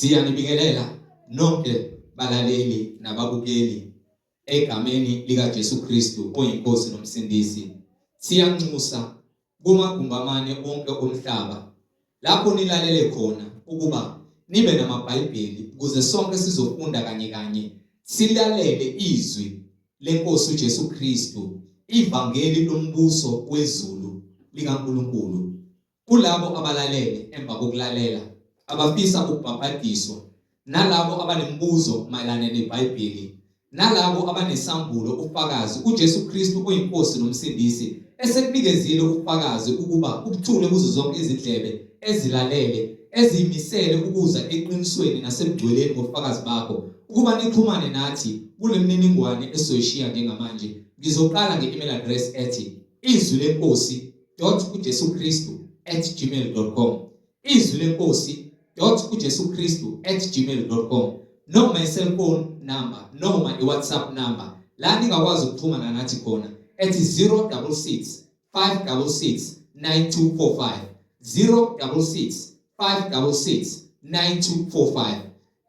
Siyanibingelela nonke balaleli nababukeli egameni likaJesu Kristu oyiNkosi noMsindisi. Siyanxusa kumagumbi amane onke omhlaba lapho nilalele khona ukuba nibe namaBhayibheli ukuze sonke sizofunda kanye kanye silalele izwi lenkosi uJesu Kristu, ivangeli lombuso wezulu likaNkulunkulu. Kulabo abalalele emva kokulalela, abafisa ukubhabhadiswa, nalabo abanemibuzo mayelana neBhayibheli, nalabo abanesambulo ufakazi uJesu Kristu oyiNkosi noMsindisi esekunikezile ubufakazi ukuba ubuthule kuzo zonke izindlebe ezilalele eziyimisele ukuza eqinisweni nasebugcweleni ngobufakazi bakho ukuba nixhumane nathi kule mininingwane esizoyishiya njengamanje. Ngizoqala nge-email address ethi izwi lenkosi dot uJesu Kristu at gmail dot com, izwi lenkosi dot uJesu Kristu at gmail dot com, noma i-cellphone number noma i-WhatsApp number la ningakwazi ukuxhumana nathi khona ethi 066 566 9245, 066 566 9245.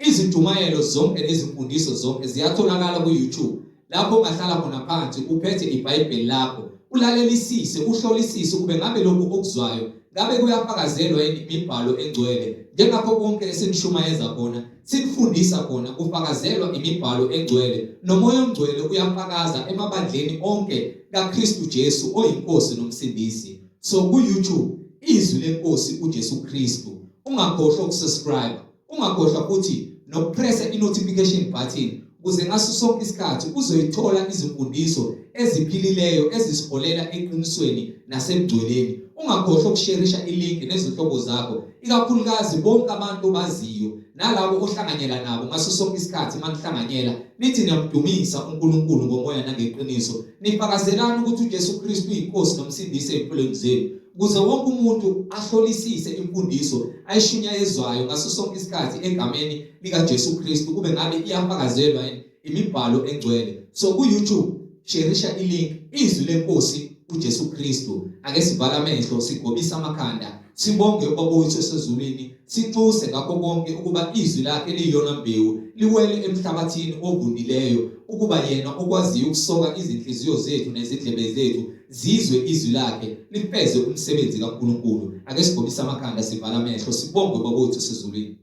Izintshumayelo zonke nezimfundiso zonke ziyatholakala ku-YouTube lapho ungahlala khona phansi uphethe iBhayibheli lakho ulalelisise uhlolisise ukube ngabe lokhu okuzwayo ngabe kuyafakazelwa yini imibhalo engcwele njengakho konke esinishumayeza khona sinifundisa khona kufakazelwa imibhalo engcwele nomoya ongcwele uyafakaza emabandleni onke kaKristu Jesu oyiNkosi noMsindisi. So ku-YouTube izwi lenkosi uJesu Kristu, ungakhohlwa ukusubscribe. Ungakhohlwa futhi nokupressa i-notification button ukuze ngaso sonke isikhathi uzoyithola izimfundiso eziphilileyo ezisiholela eqinisweni nasebugcweleni. Ungakhohlwa ukusherisha ilink nezihlobo zakho, ikakhulukazi bonke abantu obaziyo nalabo ohlanganyela nabo ngaso sonke isikhathi manihlanganyela nithi niyamdumisa uNkulunkulu ngomoya nangeqiniso, nifakazelani ukuthi uJesu Kristu uyiNkosi noMsindisi ezimpilweni zenu. Ukuze wonke umuntu ahlolisise imfundiso ayishunyayezwayo ngaso sonke isikhathi egameni likaJesu Kristu kube ngabe iyafakazelwa yini imibhalo engcwele. So ku-YouTube sherisha ilink izwi lenkosi uJesu Kristu. Ake sivale amehlo sigobise amakhanda sibonge ubaba wethu osezulwini sinxuse ngakho konke ukuba izwi lakhe liyiyona mbewu liwele emhlabathini ovundileyo ukuba yena okwaziyo ukusoka izinhliziyo zethu nezindlebe zethu zizwe izwi lakhe lifeze umsebenzi kaNkulunkulu. Ake sigobise amakhanda sivala amehlo sibonge Baba wethu osezulwini.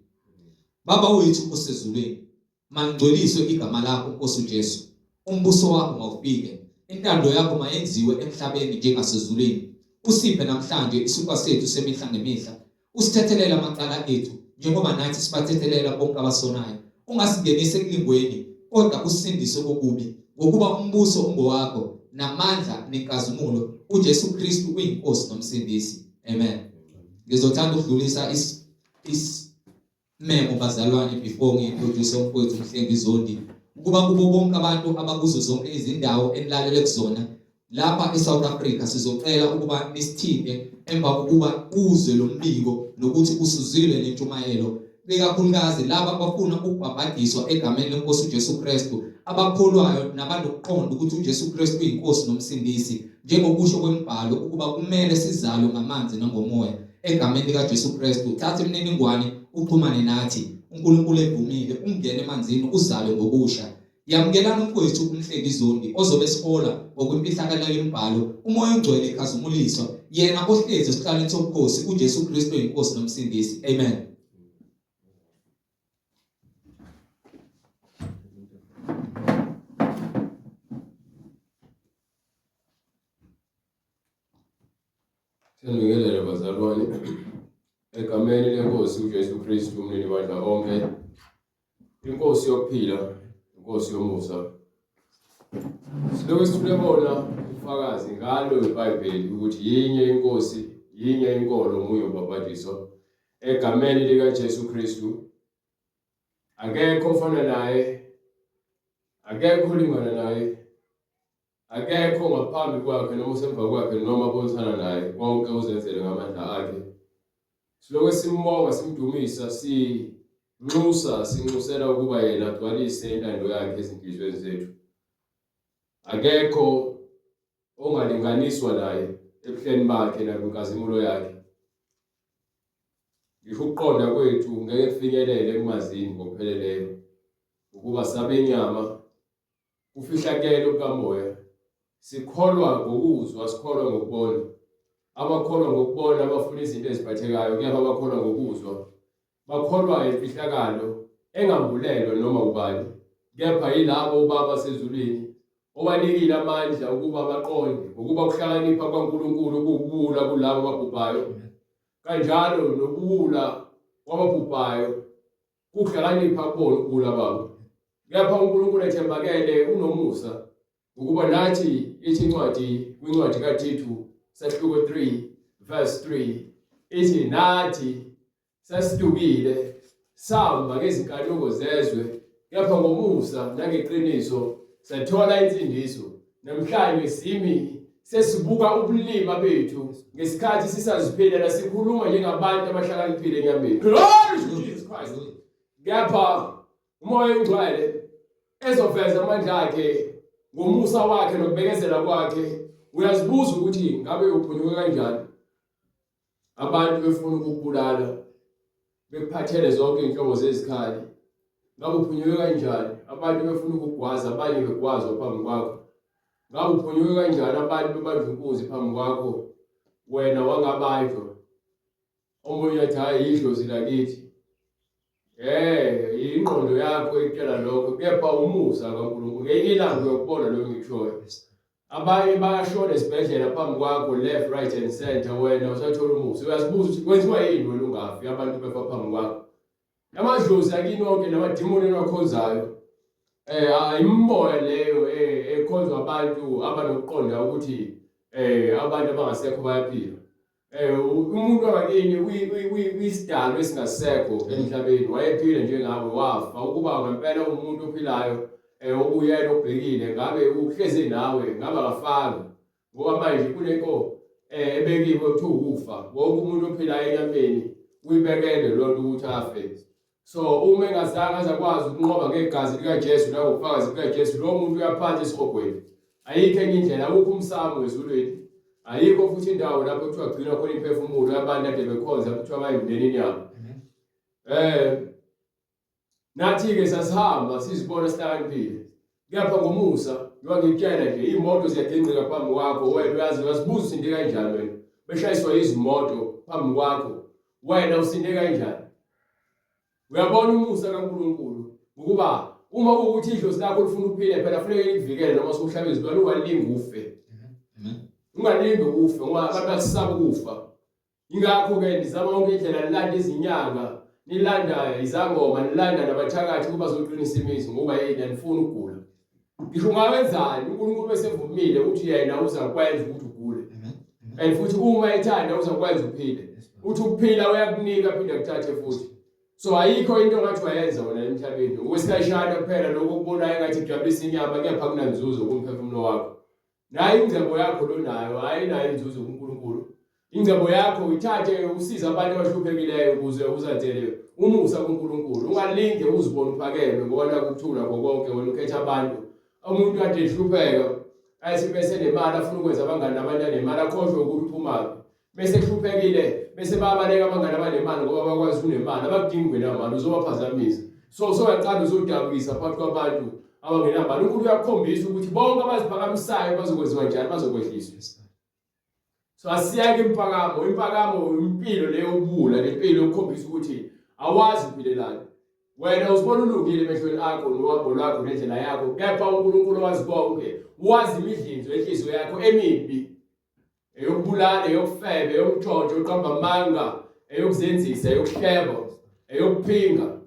Baba wethu osezulwini, malingcweliswe igama lakho Nkosi uJesu. Umbuso wakho mawufike. Intando yakho mayenziwe emhlabeni njengasezulwini. Usiphe namhlanje isinkwa sethu semihla ngemihla. Usithethelele amacala ethu njengoba nathi sibathethelela bonke abasonayo. Ungasingenisi ekulingweni, kodwa usisindise kokubi, ngokuba umbuso ungowakho, namandla nenkazimulo, uJesu Kristu uyiNkosi noMsindisi. Amen. Ngizothanda ukudlulisa is, is memo bazalwane before ngiintroduce umfowethu uMhlengi Zondi ukuba kubo bonke abantu abakuzo zonke izindawo enilalele kuzona lapha eSouth Africa sizocela ukuba nisithinte emva kokuba uzwe lo mbiko nokuthi usuzile lentshumayelo ikakhulukazi laba abafuna ukubhabhadiswa egameni lenkosi uJesu Kristu abakholwayo nabanokuqonda ukuthi uJesu Kristu uyinkosi nomsindisi njengokusho kwemibhalo ukuba kumele sizalwe ngamanzi nangomoya Egameni likaJesu Kristu, thatha imininingwane uxhumane nathi. uNkulunkulu evumile, ungene emanzini uzalwe ngokusha. Yamukelani umfowethu uMhlengi Zondi ozobe esihola ngokwimfihlakalo yemibhalo, uMoya oNgcwele ekhazimuliswa, yena ohlezi esihlalweni sobukhosi, uJesu Kristu oyiNkosi noMsindisi. Amen. Senibingelele bazalwane egameni lenkosi uJesu Kristu umninimandla onke, inkosi yokuphila, inkosi yomusa. Silokhu sithule bona ubufakazi ngalo iBhayibheli ukuthi yinye inkosi, yinye inkolo, munye ubhabhadiso egameni likaJesu Kristu. Akekho ofana naye, akekho olingana naye. Akekho ngaphambi kwakhe noma usemva kwakhe noma abonisana naye, konke uzenzele ngamandla akhe. Silokhu simbonga simdumisa sinxusa sinxusela ukuba yena agcwalise intando yakhe ezinhliziyweni zethu. Akekho ongalinganiswa naye ebuhleni bakhe nakwinkazimulo yakhe. Ngisho ukuqonda kwethu ngeke kufinyelele ekumazini ngokupheleleyo, ukuba sabenyama kufihlakele okukamoya. Sikholwa ngokuzwa, sikholwa ngokubona. Abakholwa ngokubona bafuna izinto eziphathekayo, kepha abakholwa ngokuzwa bakholwa imfihlakalo engambulelwe noma ubani, kepha yilabo uBaba sezulwini obanikile amandla ukuba baqonde, ngokuba ukuhlakanipha kukaNkulunkulu kuwubuwula kulabo ababhubhayo, kanjalo nobuwula kwababhubhayo kuhlakanipha kubona ubuwula babo. Kepha uNkulunkulu ethembakele unomusa, ukuba nathi ithi incwadi kwincwadi kaTithu sahluko 3 verse 3 ithi nathi Sasidukile, sahamba ngezinkanuko zezwe, kepha ngomusa nangeqiniso sathola insindiso. Namhlanje simi sesibuka ubulima bethu ngesikhathi sisaziphilela sikhuluma njengabantu abahlakaniphile enyameni. Glory to Jesus Christ. Kepha uMoya oNgcwele ezoveza amandla akhe ngomusa wakhe nokubekezela kwakhe, uyazibuza ukuthi ngabe uphunyuke kanjani. Abantu befuna ukukubulala bekuphathele zonke iy'nhlobo zezikhali. Ngabe uphunyuke kanjani? Abantu befuna ukugwaza abanye begwazwa phambi kwakho. Ngabe uphunyuke kanjani abantu bebanjwa inkunzi phambi kwakho wena wangabanjwa? Omunye athi hhayi yidlozi lakithi. Eh, ingqondo yakho ikutshela lokho kepha umusa kaNkulunkulu ngelinye ilanga uyokubona lokho ngikushoyo. Abanye bayashona esibhedlela phambi kwakho left right and center wena usathola umusa. Uyazibuza ukuthi kwenziwa yini wena ungafi abantu befa phambi kwakho. Amadlozi akini onke namadimoni eniwakhonzayo eh imimoya leyo eh ekhonzwa abantu abanokuqonda ukuthi eh abantu abangasekho bayaphila. Eh umuntu wakini uyisidalo esingasekho emhlabeni wayephile njengawe wafa ukuba ngempela umuntu ophilayo eh obuyela obhekile ngabe uhlezi nawe ngabe akafanga ngoba manje kunento eh ebekiwe kuthiwa ukufa wonke umuntu ophilayo enyameni uyibekele lonto ukuthi afe. So uma engazange aze akwazi ukunqoba ngegazi likaJesu nangobufakazi bukaJesu, lowo muntu uyaphansi esihogweni. Ayikho enye indlela, awukho umsamo ezulwini. Ayikho futhi indawo lapho kuthiwa gcinwa khona imphefumulo yabantu ade bekhonza kuthiwa bayimndenini yabo. Eh nathi-ke sasihamba sizibona sihlakaniphile. Kepha ngomusa, njengoba ngikutshela nje, iy'moto ziyagingqika phambi kwakho, wena uyazi, uyazibuza usinde kanjani wena. Beshayiswa izimoto phambi kwakho, wena usinde kanjani? Uyabona umusa kaNkulunkulu ngokuba uma kuwukuthi idlozi lakho lifuna uphile phela funeke likuvikele noma usuhlaba izilwane ungalingi ufe. Ungalingi ufe ngoba abantu bakusaba ukufa. Ingakho-ke nizama yonke indlela nilanda izinyanga, nilanda izangoma, nilanda nabathakathi ukuba bazoqinisa imizi ngoba yini anifuni ukugula. Ngisho ungawenzani uNkulunkulu esevumile ukuthi yena uzakwenza ukuthi ugule. And futhi uma ethanda uzakwenza uphile. Uthi ukuphila uyakunika aphinde akuthathe futhi. So ayikho into ongathi wayenza wena emhlabeni. Okwesikhashana kuphela lokho okubonayo engathi kujabulisa inyama kepha kunanzuzo kumphefumulo wakho. Nayo ingcebo yakho lonayo ayinayo inzuzo kuNkulunkulu. Ingcebo yakho uyithathe usize abantu abahluphekileyo ukuze uzenzele umusa kuNkulunkulu. Ungalinge uzibone uphakeme ngoba nakhu ukuthula konke wena ukhetha abantu. Umuntu kade ehlupheka athi bese nemali afuna ukwenza abangani nabantu anemali akhohlwe ukuthi uphumaphi. Bese kuhluphekile bese bayabaleka abangani abanemali ngoba bakwazi unemali abakudingi wena mali uzobaphazamisa. So soyaqala uzodabukisa phakathi kwabantu abangenamali. UNkulunkulu uyakukhombisa ukuthi bonke abaziphakamisayo bazokwenziwa njani bazokwehliswa. So asiyake impakamo, impakamo impilo leyo ubula nempilo yokukhombisa ukuthi awazi uphilelani. Wena uzibona ulungile emehlweni akho nohambo lwakho nendlela yakho, kepha uNkulunkulu wazi konke, wazi imidlinzo yenhliziyo yakho emibi. Eyokubulala, eyokufeba, eyokutshontsha, eyokuqamba amanga, eyokuzenzisa, eyokuhleba, eyokuphinga.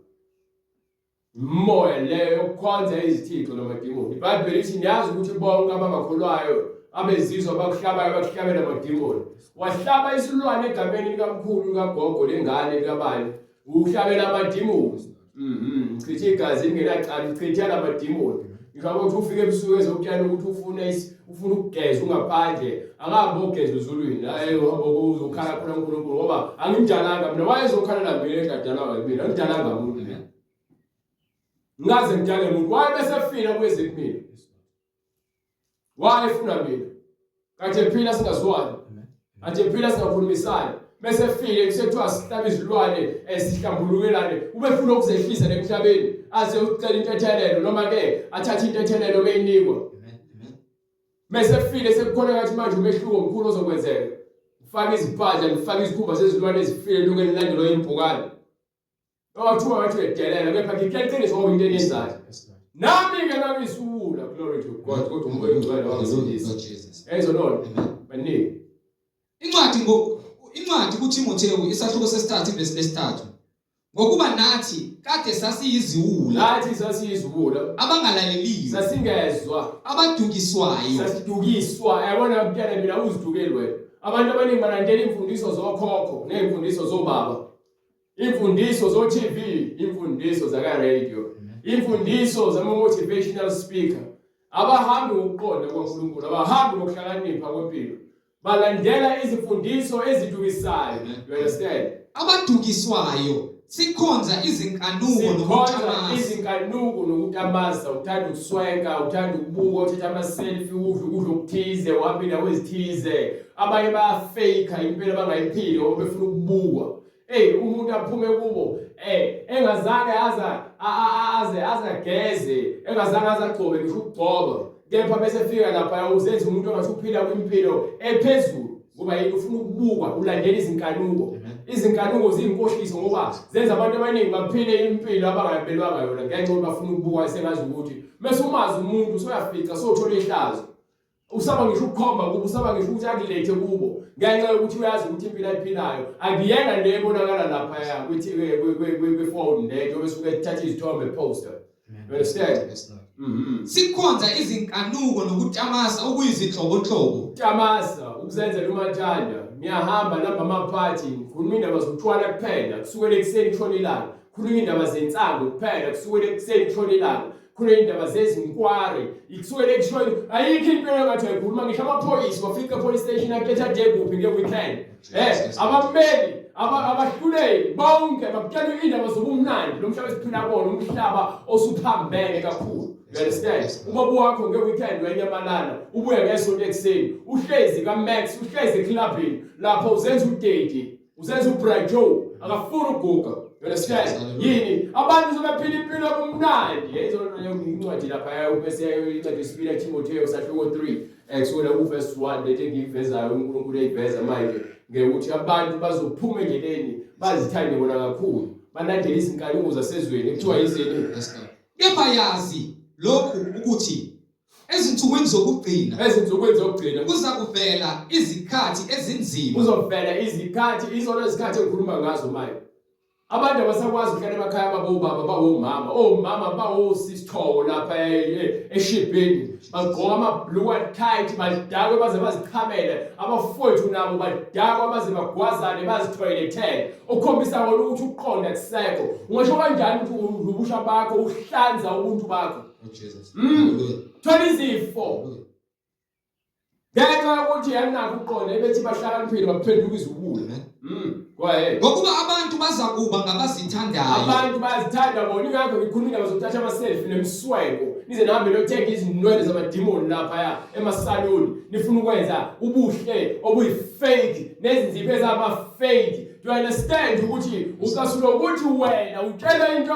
Imimoya leyo yokukhonza izithixo namadimoni. IBhayibheli lithi niyazi ukuthi bonke abangakholwayo abezizwe abakuhlabayo bakuhlabela amadimoni. Wahlaba isilwane egameni likamkhulu likagogo lengane likabani uhlabela amadimoni. Mhm, chitha igazi lingenacala, uchithela amadimoni. Ngisho ukuthi ufike ebusuku ezokutshela ukuthi ufuna ufuna ukugeza ungaphandle, akahambe ogeza ezulwini. Hayi uhamba uzokhala khona uNkulunkulu ngoba angimdalanga mina wayezokhalela mina edladalwa mina, angidalanga muntu mina. Ngaze ngidale umuntu waye bese efile kweze kumina. Wayefuna mina. Kade ephila singazwani. Kade ephila singakhulumisani. Mese efile kusethiwa sihlaba izilwane esihlambulukelane ubefuna ukuzehlisa lemhlabeni aze ucela intethelelo noma ke athathe intethelelo beyinikwa. Mese efile sekukhona ngathi manje umehluko omkhulu ozokwenzeka. Nifake izimpahla nifake izikhumba zezilwane ezifile lokhu enilandelwa impukane. Owathuka ngathi uyadelela kepha ngikutshela iqiniso ngoba into eniyenzayo. Nami ke ngangisuwula glory to God kodwa uMoya oNgcwele wangisindisa. Eyizolona. Baningi. Incwadi ngo incwadi kuThimothewu isahluko sesithathu ivesi lesithathu. Ngokuba nathi kade sasiyiziwula. Nathi sasiyiziwula. Abangalaleliyo. Sasingezwa. Abadukiswayo. Sasidukiswa. Yabona kutshela mina uzidukeli wena. Abantu abaningi balandela imfundiso zokhokho nezimfundiso zobaba. Imfundiso zo-TV, imfundiso zaka-radio, imfundiso zama-motivational speaker. Abahambi ngokuqonda kwaNkulunkulu, abahambi ngokuhlakanipha kwempilo. Balandela izimfundiso ezidukisayo. You understand? Abadukiswayo sikhonza izinkanuko nokutamasa. Izinkanuko nokutamasa, uthanda ukuswenka, uthanda ukubuka, uthatha ama-selfie, udla ukudla okuthize, uhambe indawo ezithize. Abanye bayafake impilo abangayiphili ngoba befuna ukubukwa. Hey umuntu aphume kubo eh engazange aza aze azageze engazange azagcobe ngisho ukugcoba kepha bese fika lapha uzenza umuntu ongathi uphila kwimpilo ephezulu ngoba yini ufuna ukubukwa ulandela izinkanuko izinkanuko ziyinkohliso ngoba zenza abantu abaningi baphile impilo abangayabelwanga yona ngenxa yokuthi bafuna ukubukwa sengazi ukuthi mase umazi umuntu usoyafica sothola ihlazo Usaba ngisho ukukhomba kubo, usaba ngisho ukuthi akulethe kubo ngenxa yokuthi uyazi ukuthi impilo ayiphilayo akuyena le ebonakala laphaya kwi-phone le njengoba esuke ethatha izithombe poster. You understand? Yes, Lord. Sikhonza izinkanuko nokutamasa okuyizinhlobonhlobo. Tamasa, ukuzenzela umathanda. Niyahamba nihamba amaphathi, nikhuluma indaba zokutshwala kuphela, kusukela ekuseni kushona ilanga. Khuluma indaba zensangu kuphela, kusukela ekuseni kushona ilanga. Kuneyindaba zezinkwari ikusukela ekushoni ayikho into engathi ayikhuluma ngisho amaphoyisa wafika police station aketha de kuphi nge-weekend eh abameli abahluleli bonke bakutshela indaba zobumnandi lo mhlaba esiphila kuwona umhlaba osuphambene kakhulu you understand ubaba wakho nge-weekend uyanyamalala ubuye ngesonto ekuseni uhlezi ka-max uhlezi eklabhini lapho uzenza udedi Uzenza uBra Joe akafuni ukuguga. You understand? Yini? Abantu sebephila impilo yobumnandi. Yayizona incwadi lapha bese incwadi yesibili yaTimotheo sahluko 3 kusukela kuverse 1 lento engiyivezayo uNkulunkulu eyiveza manje ngekuthi abantu bazophuma endleleni bazithande bona kakhulu balandele izinkanuko zasezweni kuthiwa yizini. Kepha yazi lokhu ukuthi Ezinsukwini zokugcina. Ezinsukwini zokugcina. Kuza kuvela izikhathi ezinzima. Kuzovela izikhathi, izona izikhathi engikhuluma ngazo manje. Abantu abasakwazi ukuhlala emakhaya babo obaba bawomama, omama bawosisithowo lapha eshibheni. Bagqoka ama-blue and tight, badakwe baze bazichamele. Abafowethu nabo badakwa baze bagwazane bazithoyilethele. Okukhombisa kona ukuthi ukuqonda kusekho. Ungasho kanjani ukuthi ubusha bakho uhlanza ubuntu bakho? Oh Jesus. Thola izifo. Ngenxa yokuthi yanakho ukuqonda ebethi bahlakaniphile baphenduka iziwula. Go ahead. Ngokuba abantu bazakuba ngabazithandayo. Abantu bayazithanda bona ingakho ngikhuluma indaba zokuthatha ama-selfie nemswenko nize nihambe niyothenga izinwele zamadimoni laphaya emasaluni nifuna ukwenza ubuhle obuyi-fake nezinzipho ezama-fake. Do you understand ukuthi ucasulwa ukuthi wena utshela into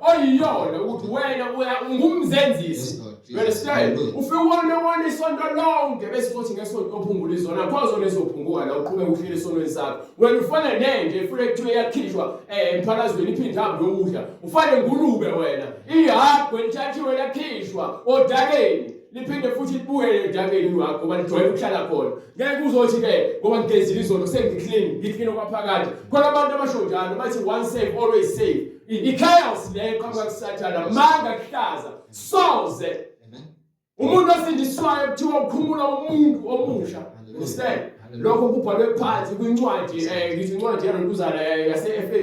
oyiyona ukuthi wena uya ungumzenzisi. You understand? Ufike wona wona isonto lonke bese uthi ngesonto ophungula izona akho zona ezophunguka la uqhubeka uhlele esonweni sakho. Wena ufana nenje efuna kuthiwe yakhishwa eh, emphalazweni iphinde hambe yokudla. Ufane ngulube wena. Ihagwe lithathiwe lakhishwa odakeni. Liphinde futhi libuyele edakeni wakho ngoba lijwayele ukuhlala khona. Ngeke uzothi ke ngoba ngigezile izolo sengiclean, ngiclean okwaphakade. Khona abantu abasho njalo bathi once save always save. I-chaos leyo eqhamuka kuSathane, manga kuhlaza. Soze. Umuntu osindiswayo kuthiwa ukhumula umuntu omusha. Understand? Lokho kubhalwe phansi kwincwadi eh ngithi incwadi yalontuzana yase FA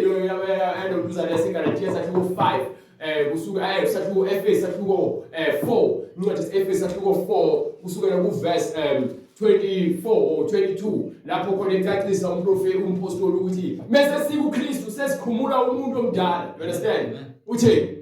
yalontuzana yaseGalatia sahluko 5 eh kusuka eh sahluko FA sahluko eh 4 incwadi FA sahluko 4 kusukela ku verse 24 or 22 lapho khona ecacisa umprofeti umpostoli ukuthi mese sikuKristu sesikhumula umuntu omdala you understand uthi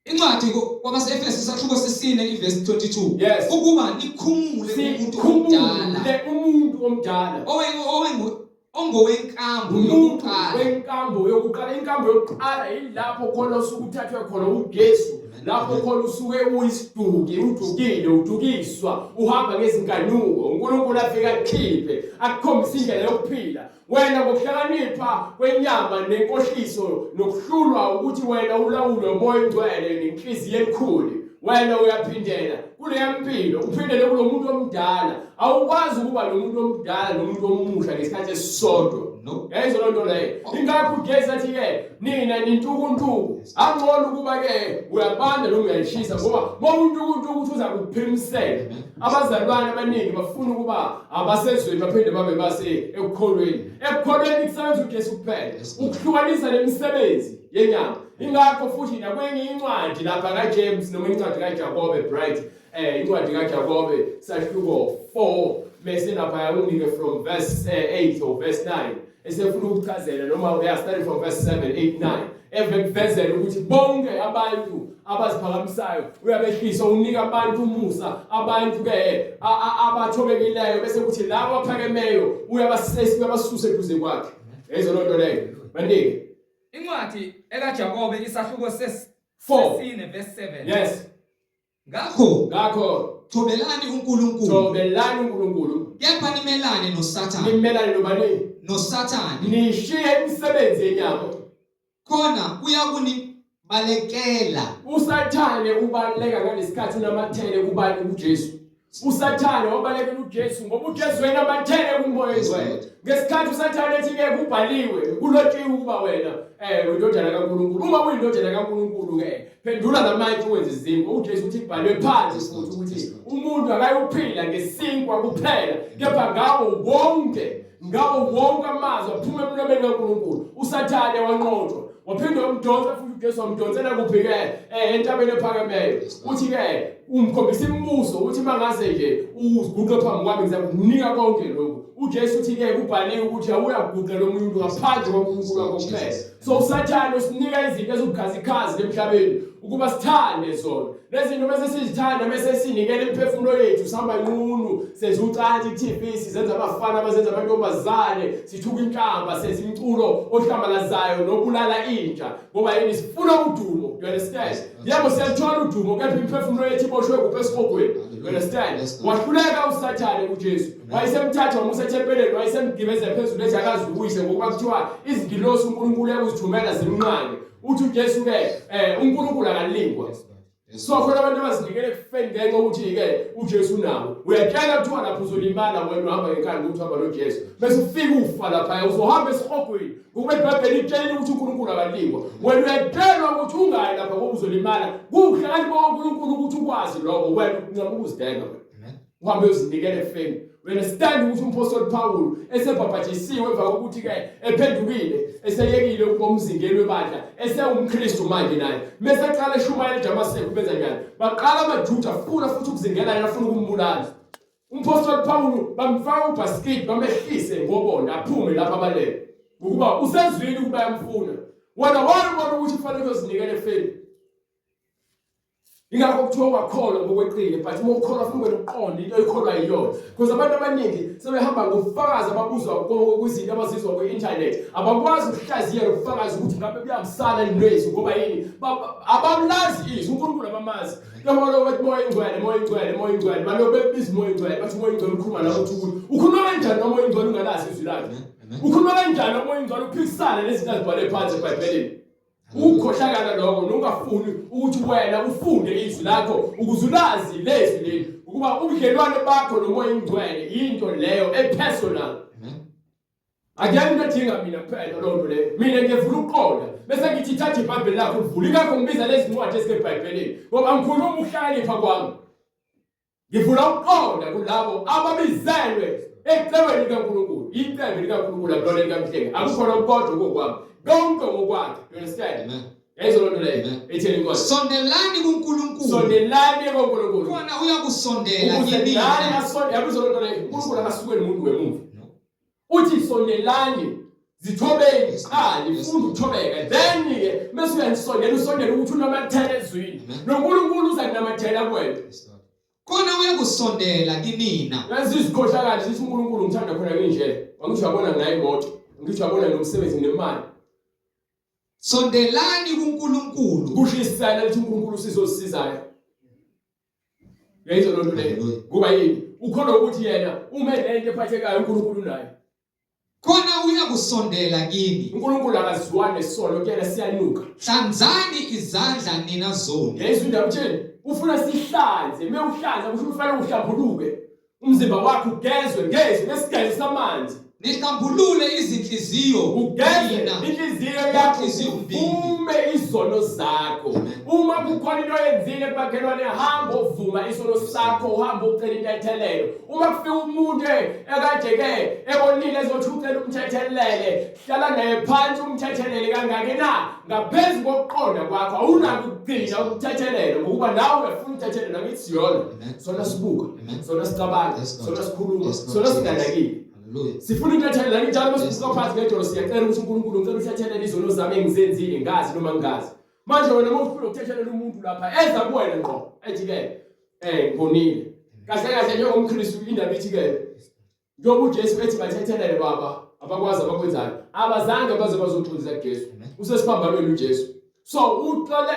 Incwadi kwabase-Efesu isahluko sesine ivesi 22 Yes. ukuba nikhumule umuntu omdala sikhumule umuntu omdala owe- owengu- Ongowenkambo Umuntu yokuqala. wenkambo yokuqala. Inkambo yokuqala yilapho khona usuke uthathwe khona uJesu, lapho khona usuke uyisiduki, udukile, udukiswa, uhamba ngezinkanuko. uNkulunkulu afika akukhiphe, akukhombise indlela yokuphila. Wena ngokuhlakanipha kwenyama nenkohliso nokuhlulwa ukuthi wena ulawulwe uMoya oNgcwele nenhliziyo elikhulu, wena uyaphindela kuleya mpilo, uphindele kulo muntu omdala. Awukwazi ukuba nomuntu omdala nomuntu omusha ngesikhathi esisodwa. No. Yayizwa loo nto leyo. Ingakho uJesu athi-ke nina nintukuntuku, angcono ukuba-ke uyabanda noma uyayishisa, ngoba uma untukuntuku uthi uza kuphimisela. Abazalwane abaningi bafuna ukuba abasezweni baphinde babe base ekukholweni. Ekukholweni kusebenza uJesu kuphela, ukuhlukanisa nemisebenzi yenyama. Ingakho futhi nakwenye incwadi lapha kaJames noma incwadi kaJakobe, Bright, incwadi kaJakobe sahluko 4, bese lapha unginike from verse 8 or verse 9, esefuna ukuchazela noma uya starting from verse 7, 8, 9, evekuvezela ukuthi bonke abantu abaziphakamisayo uyabehlisa, unika abantu umusa, abantu ke abathobekileyo, bese kuthi labo aphakemeyo uyabasusa eduze kwakhe. Yayizwa loo nto leyo, banike. Incwadi ekaJakobe isahluko 4 sesine verse 7. Yes. Ngakho Ngakho thobelani uNkulunkulu, thobelani uNkulunkulu, kepha nimelane noSathane, nimelane nobani? NoSathane. Nishiye imisebenzi yenyama. Khona uyakunibalekela. USathane ubaleka ngalesikhathi unamathele kubani? KuJesu. USathane wabalekela uJesu ngoba uJesu wena amathele kuMoya oNgcwele. Ngesikhathi uSathane ethi ke kubhaliwe, kulotshiwe ukuba wena uyindodana kaNkulunkulu. Uma uyindodana kaNkulunkulu ke phendula lamatshe uwenze izinkwa. UJesu uthi kubhalwe phansi futhi ukuthi umuntu akayuphila ngesinkwa kuphela, kepha ngawo wonke amazwi aphuma emlomeni kaNkulunkulu. USathane wanqotshwa, waphinde wamdonsa futhi uJesu, wamdonsela kuphi ke? Entabeni ephakemeyo. Uthi ke umkhombisa imibuso, uthi mangase nje uziguqe phambi kwami ngizakunika konke lokhu. UJesu uthi ke kubhaliwe ukuthi awuyakuguqela omunye umuntu ngaphandle kwaNkulunkulu wakho kuphela. So uSathane usinika izinto ezibukhazikhazi emhlabeni ukuba sithande zona lezi zinto, bese sizithanda, bese sinikela imiphefumulo yethu, sihamba nqunu, senza ucansi ku-TV, sizenza abafana, abazenza amantombazane, sithuka inhlamba, senza imculo ohlambalazayo nobulala intsha. Ngoba yini? Sifuna udumo, you understand? Yebo, siyalithola udumo, kepha imiphefumulo yethu iboshwe kuphi? Esihogweni, you understand? Wahluleka uSathane kuJesu, wayesemthatha wamusa ethempeleni, wayesemgibeze phezulu, ethi akazi uyise, ngokuba kuthiwa izingilosi uNkulunkulu uyakuzithumela zimnqange. Uthi uJesu ke uNkulunkulu akalingwa. So khona abantu abazinikele ekufeni ngenxa yokuthi-ke uJesu unawo. Uyatshela kuthiwa lapho uzolimala wena, uhamba ngenkani ukuthi uhamba noJesu, bese ufika ufa laphaya, uzohamba esihogweni, ngokuba iBhayibheli itshelile ukuthi uNkulunkulu akalingwa. Wena uyatshelwa ukuthi ungayi lapha ngoba uzolimala. Kuwuhlakanipha kwaNkulunkulu ukuthi ukwazi lokho, wena uncama ukuzidela, wena uhambe uyozinikela ekufeni. Understand ukuthi umpostoli Paul esebhabhajisiwe, emva kokuthi ke ephendukile, eseyekile ukuba umzingeli webandla, esewumKristu manje naye, mase eqala eshumayela eDamaseko, benza njani? Baqala amaJuda afuna futhi ukuzingela yena, afuna ukumbulala umpostoli Paul. Bamfaka ubasket, bamehlise ngobonda, aphume lapha abaleke, ngokuba usezwile ukuba yamfuna. Wena wayebona ukuthi kufanele uyozinikela efeni. Ingakho kuthiwa ungakholwa ngokweqile, but uma ukholwa funa ube nokuqonda into oyikholwa yiyona, because abantu abaningi sebehamba ngobufakazi ababuzwa kwizinto abazizwa kwi-internet. Abakwazi ukuhlaziya lobufakazi ukuthi ngabe kuyahambisana nezwi. Ngoba yini? Abamlazi izwi uNkulunkulu, abamazi. Njengoba lokho bethi Moya Ingcwele, Moya Ingcwele, Moya Ingcwele, balokhu bebiza Moya Ingcwele, bathi Moya Ingcwele ukhuluma nawe, uthi ukuthi ukhuluma kanjani noMoya Ingcwele ungalazi izwi lakhe? Ukhuluma kanjani noMoya Ingcwele uphikisana nezinto azibhale phansi eBhayibhelini? Ukukhohlakala lokho, nongafuni ukuthi wena ufunde izwi lakho ukuze ulazi lezwi leli, ukuba ubudlelwane bakho noMoya Ingcwele into leyo epersonal. Akuyani into edinga mina kuphela loo nto leyo. Mina ngiyevula ukuqonda, bese ngithi thatha iBhayibheli lakho uvule. Ingakho ngibiza lezi ncwadi ezisebhayibhelini, ngoba ngikhuluma ukuhlakanipha kwami, ngivula ukuqonda kulabo ababizelwe ecebweni likaNkulunkulu. Icebo likaNkulunkulu akulona likaMhlengi, akukhona okukodwa kokwami, konke ngokwakhe, you understand? Yayizwa loo nto leyo? Etheni inkosi? Sondelani kuNkulunkulu. Sondelani kuNkulunkulu. Khona uyakusondela ukuze kinina. Naye asondele. Yabizwa loo nto leyo? UNkulunkulu akasukeli umuntu wemuva. No. Uthi sondelani, zithobeni, qala ifunda ukuthobeka, then-ke mase uyanisondela, usondele ukuthi unamathele ezwini, noNkulunkulu uza kunamathela kuwena. Yes, Lord. Khona uyakusondela kinina. Yazi izikhohlakali zithi uNkulunkulu ngithanda khona nginje. Angisho uyabona nginayo imoto. Ngisho uyabona nomsebenzi nemali. Sondelani kuNkulunkulu. Kusho isisayela lithi uNkulunkulu usizosisizayo. Uyayizwa loo nto leyo? Kuba yini? Ukholwa ukuthi yena uma enento ephathekayo uNkulunkulu unayo. Khona uyakusondela kini. uNkulunkulu akazwani nesono kuyena siyanuka. Hlanzani izandla nina zoni. Yayizwa indaba uthini? Ufuna sihlanze, uma uhlanza kusho ufanele uhlambuluke. Umzimba wakho ugezwe ngezwi lesigezo samanzi. Nihlambulule izinhliziyo Ugeze nina. inhliziyo yakho Inhliziyo mbili. uvume izono zakho. Amen. Uma kukhona into oyenzile kumakhelwane hamba ovuma isono sakho uhambe ucela intethelelo. Uma kufika umuntu ekade ke ebonile ezothi ucela umthethelele, hlala naye phansi umthethelele kangaki na? Ngaphezu kokuqonda kwakho awunako ukugcina umthethelelo ngokuba nawe uyafuna umthethelelo angithi siyona. Amen. Sona sibuka, Amen. sona sicabanga, Yes, Lord. sona sikhuluma, Yes, Lord. sona singanakile. Hallelujah. Sifuna intethelelo anginjalo Yes, masibuka phansi ngedolo siyacela ukuthi uNkulunkulu ngicela uthethelele izono zami engizenzile ngazi noma ngingazi. Manje wena uma ufuna ukuthethelela umuntu lapha eza kuwena ngqo ethi ke ngonile. Kahle kahle njengomKristu indaba ithi ke njengoba uJesu ethi bathethelele baba abakwazi abakwenzayo abazange baze bazoxolisa kuJesu. Amen. Usesiphambanweni uJesu. So uxole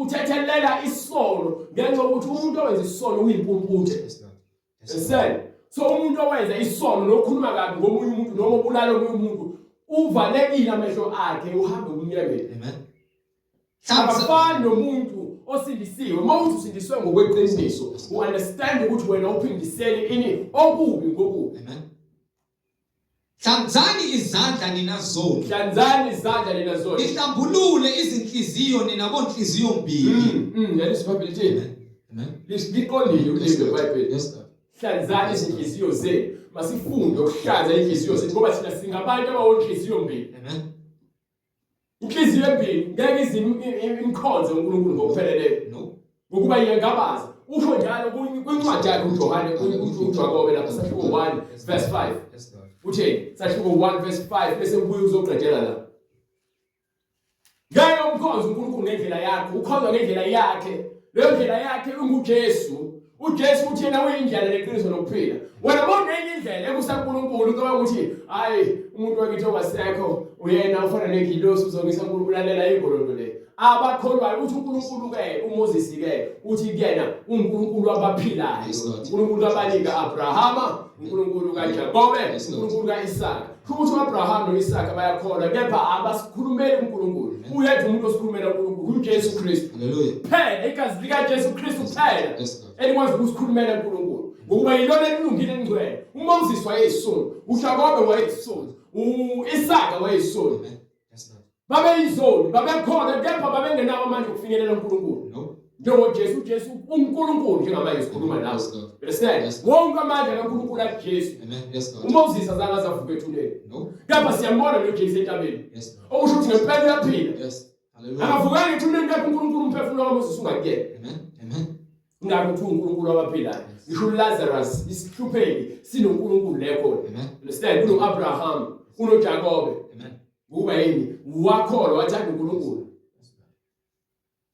uthethelela isono ngenxa yokuthi umuntu owenza isono uyimpumputhe. Yes, Lord. Yes, Lord. Understand? So umuntu owenza isono nokhuluma kabi ngomunye umuntu noma obulala omunye umuntu uvalekile amehlo akhe uhamba kumnyameni. Amen. Hlanza Akafani nomuntu osindisiwe. Uma uthi usindiswe ngokweqiniso, u-understand ukuthi wena uphindisele ini okubi ngokubi. Amen. Hlanzani izandla nina zoni. Hlanzani izandla nina zoni. Nihlambulule izinhliziyo nina bonhliziyo mbili. Yalisa iBhayibheli lithini? Amen. Liqondile ulimi Yes, Lord. lweBhayibheli. Yes, Lord. Hlanzani izinhliziyo zenu. Masifunde ukuhlanza inhliziyo zethu ngoba thina singabantu abawonhliziyo mbili. Amen. Inhliziyo embili ngeke ize imkhonze uNkulunkulu ngokupheleleyo No. ngokuba iyangabaza. Usho njalo kwincwadi yakhe uJohane uJakobe lapha sahluko 1 verse 5. Yes, Lord. Utheni? Sahluko 1 verse 5 bese ubuye uzoqedela la. Ngeke umkhonze uNkulunkulu ngendlela yakho, ukhonza ngendlela yakhe. Leyo ndlela yakhe unguJesu. uJesu uthi yena uyindlela neqiniso nokuphila. Wena bonenye indlela ekusaNkulunkulu ucabanga ukuthi hayi umuntu wakithi ongasekho uyena ufana nengilosi uzongisa uNkulunkulu lalela ingolondo le. Abakholwayo uthi uNkulunkulu ke uMoses ke uthi kuyena uNkulunkulu wabaphilayo. Yes, Lord. uNkulunkulu kabalika Abrahama, uNkulunkulu kaJakobe, Yes, Lord. uNkulunkulu kaIsaka. Kusho ukuthi uAbraham noIsaka bayakholwa kepha abasikhulumeli uNkulunkulu. Uyedwa umuntu osikhulumela uNkulunkulu, uJesu Kristu. Hallelujah. Kuphela igazi likaJesu Kristu kuphela Yes, Lord. elikwazi ukusikhulumela uNkulunkulu. Ngokuba yilona elilungile elingcwele. uMoses wayeyisoni, uJakobe wayeyisoni, uIsaka wayeyisoni. Amen. Yes, Lord. Babeyizoni, babekhona kepha babengenawo amandla okufinyelela uNkulunkulu. No. NjengoJesu, uJesu uNkulunkulu njengamanje sikhuluma nawe. Yes, Lord. Understand? Yes. Wonke amandla kaNkulunkulu akuJesu. Amen. Yes, Lord. uMoses azange azavuka ethuneni. No. Kepha siyambona noJesu entabeni. Yes, Lord. Okusho ukuthi ngempela uyaphila. Yes. Hallelujah. Akavukanga ethuneni kepha uNkulunkulu umphefumulo kaMoses ungakuyena. Amen. Amen. Ngakho kuthiwa uNkulunkulu wabaphilayo. Ngisho uLazarus isihlupheki sinoNkulunkulu le khona. Amen. Understand? Kuno-Abraham, kunoJakobe. Amen. Kuba yini? Wakholwa wathanda uNkulunkulu.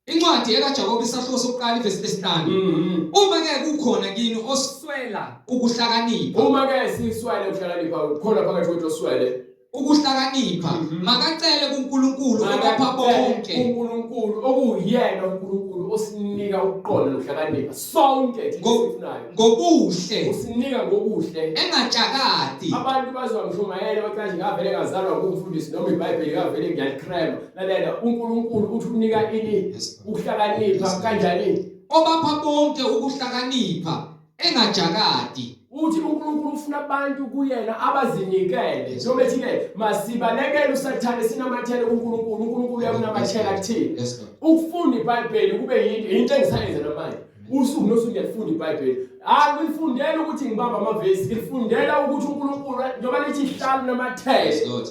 Incwadi ekaJakobe isahluko sokuqala ivesi lesihlanu. Uma ke kukhona kini Oswela ukuhlakanipha, Uma ke siswele ukuhlakanipha khona phakathi kwethu oswele. ukuhlakanipha makacele kuNkulunkulu obapha bonke. uNkulunkulu okuyena uNkulunkulu osinika ukuqonda nokuhlakanipha sonke thina esifunayo. Ngobuhle Usinika ngokuhle. engatshakadi. Abantu bazwa ngishumayela bathi ngavele ngazalwa ngumfundisi noma iBhayibheli ngavele ngiyalikrema. Lalela uNkulunkulu uthi unika ini Yes, Lord. ukuhlakanipha kanjani? Obapha bonke ukuhlakanipha engajakadi. Uthi uNkulunkulu ufuna abantu kuyena abazinikele. Njengoba ethi ke masibalekele uSathane sinamathele kuNkulunkulu, uNkulunkulu uyakunamathela kuthina. Yes, Lord. Ukufunda iBhayibheli kube yinto into engisayenza namanje. Usuku nosuku ngiyalifunda iBhayibheli. Angilifundela ukuthi ngibamba amavesi, ngilifundela ukuthi uNkulunkulu njengoba lithi hlala namathele. Yes, Lord.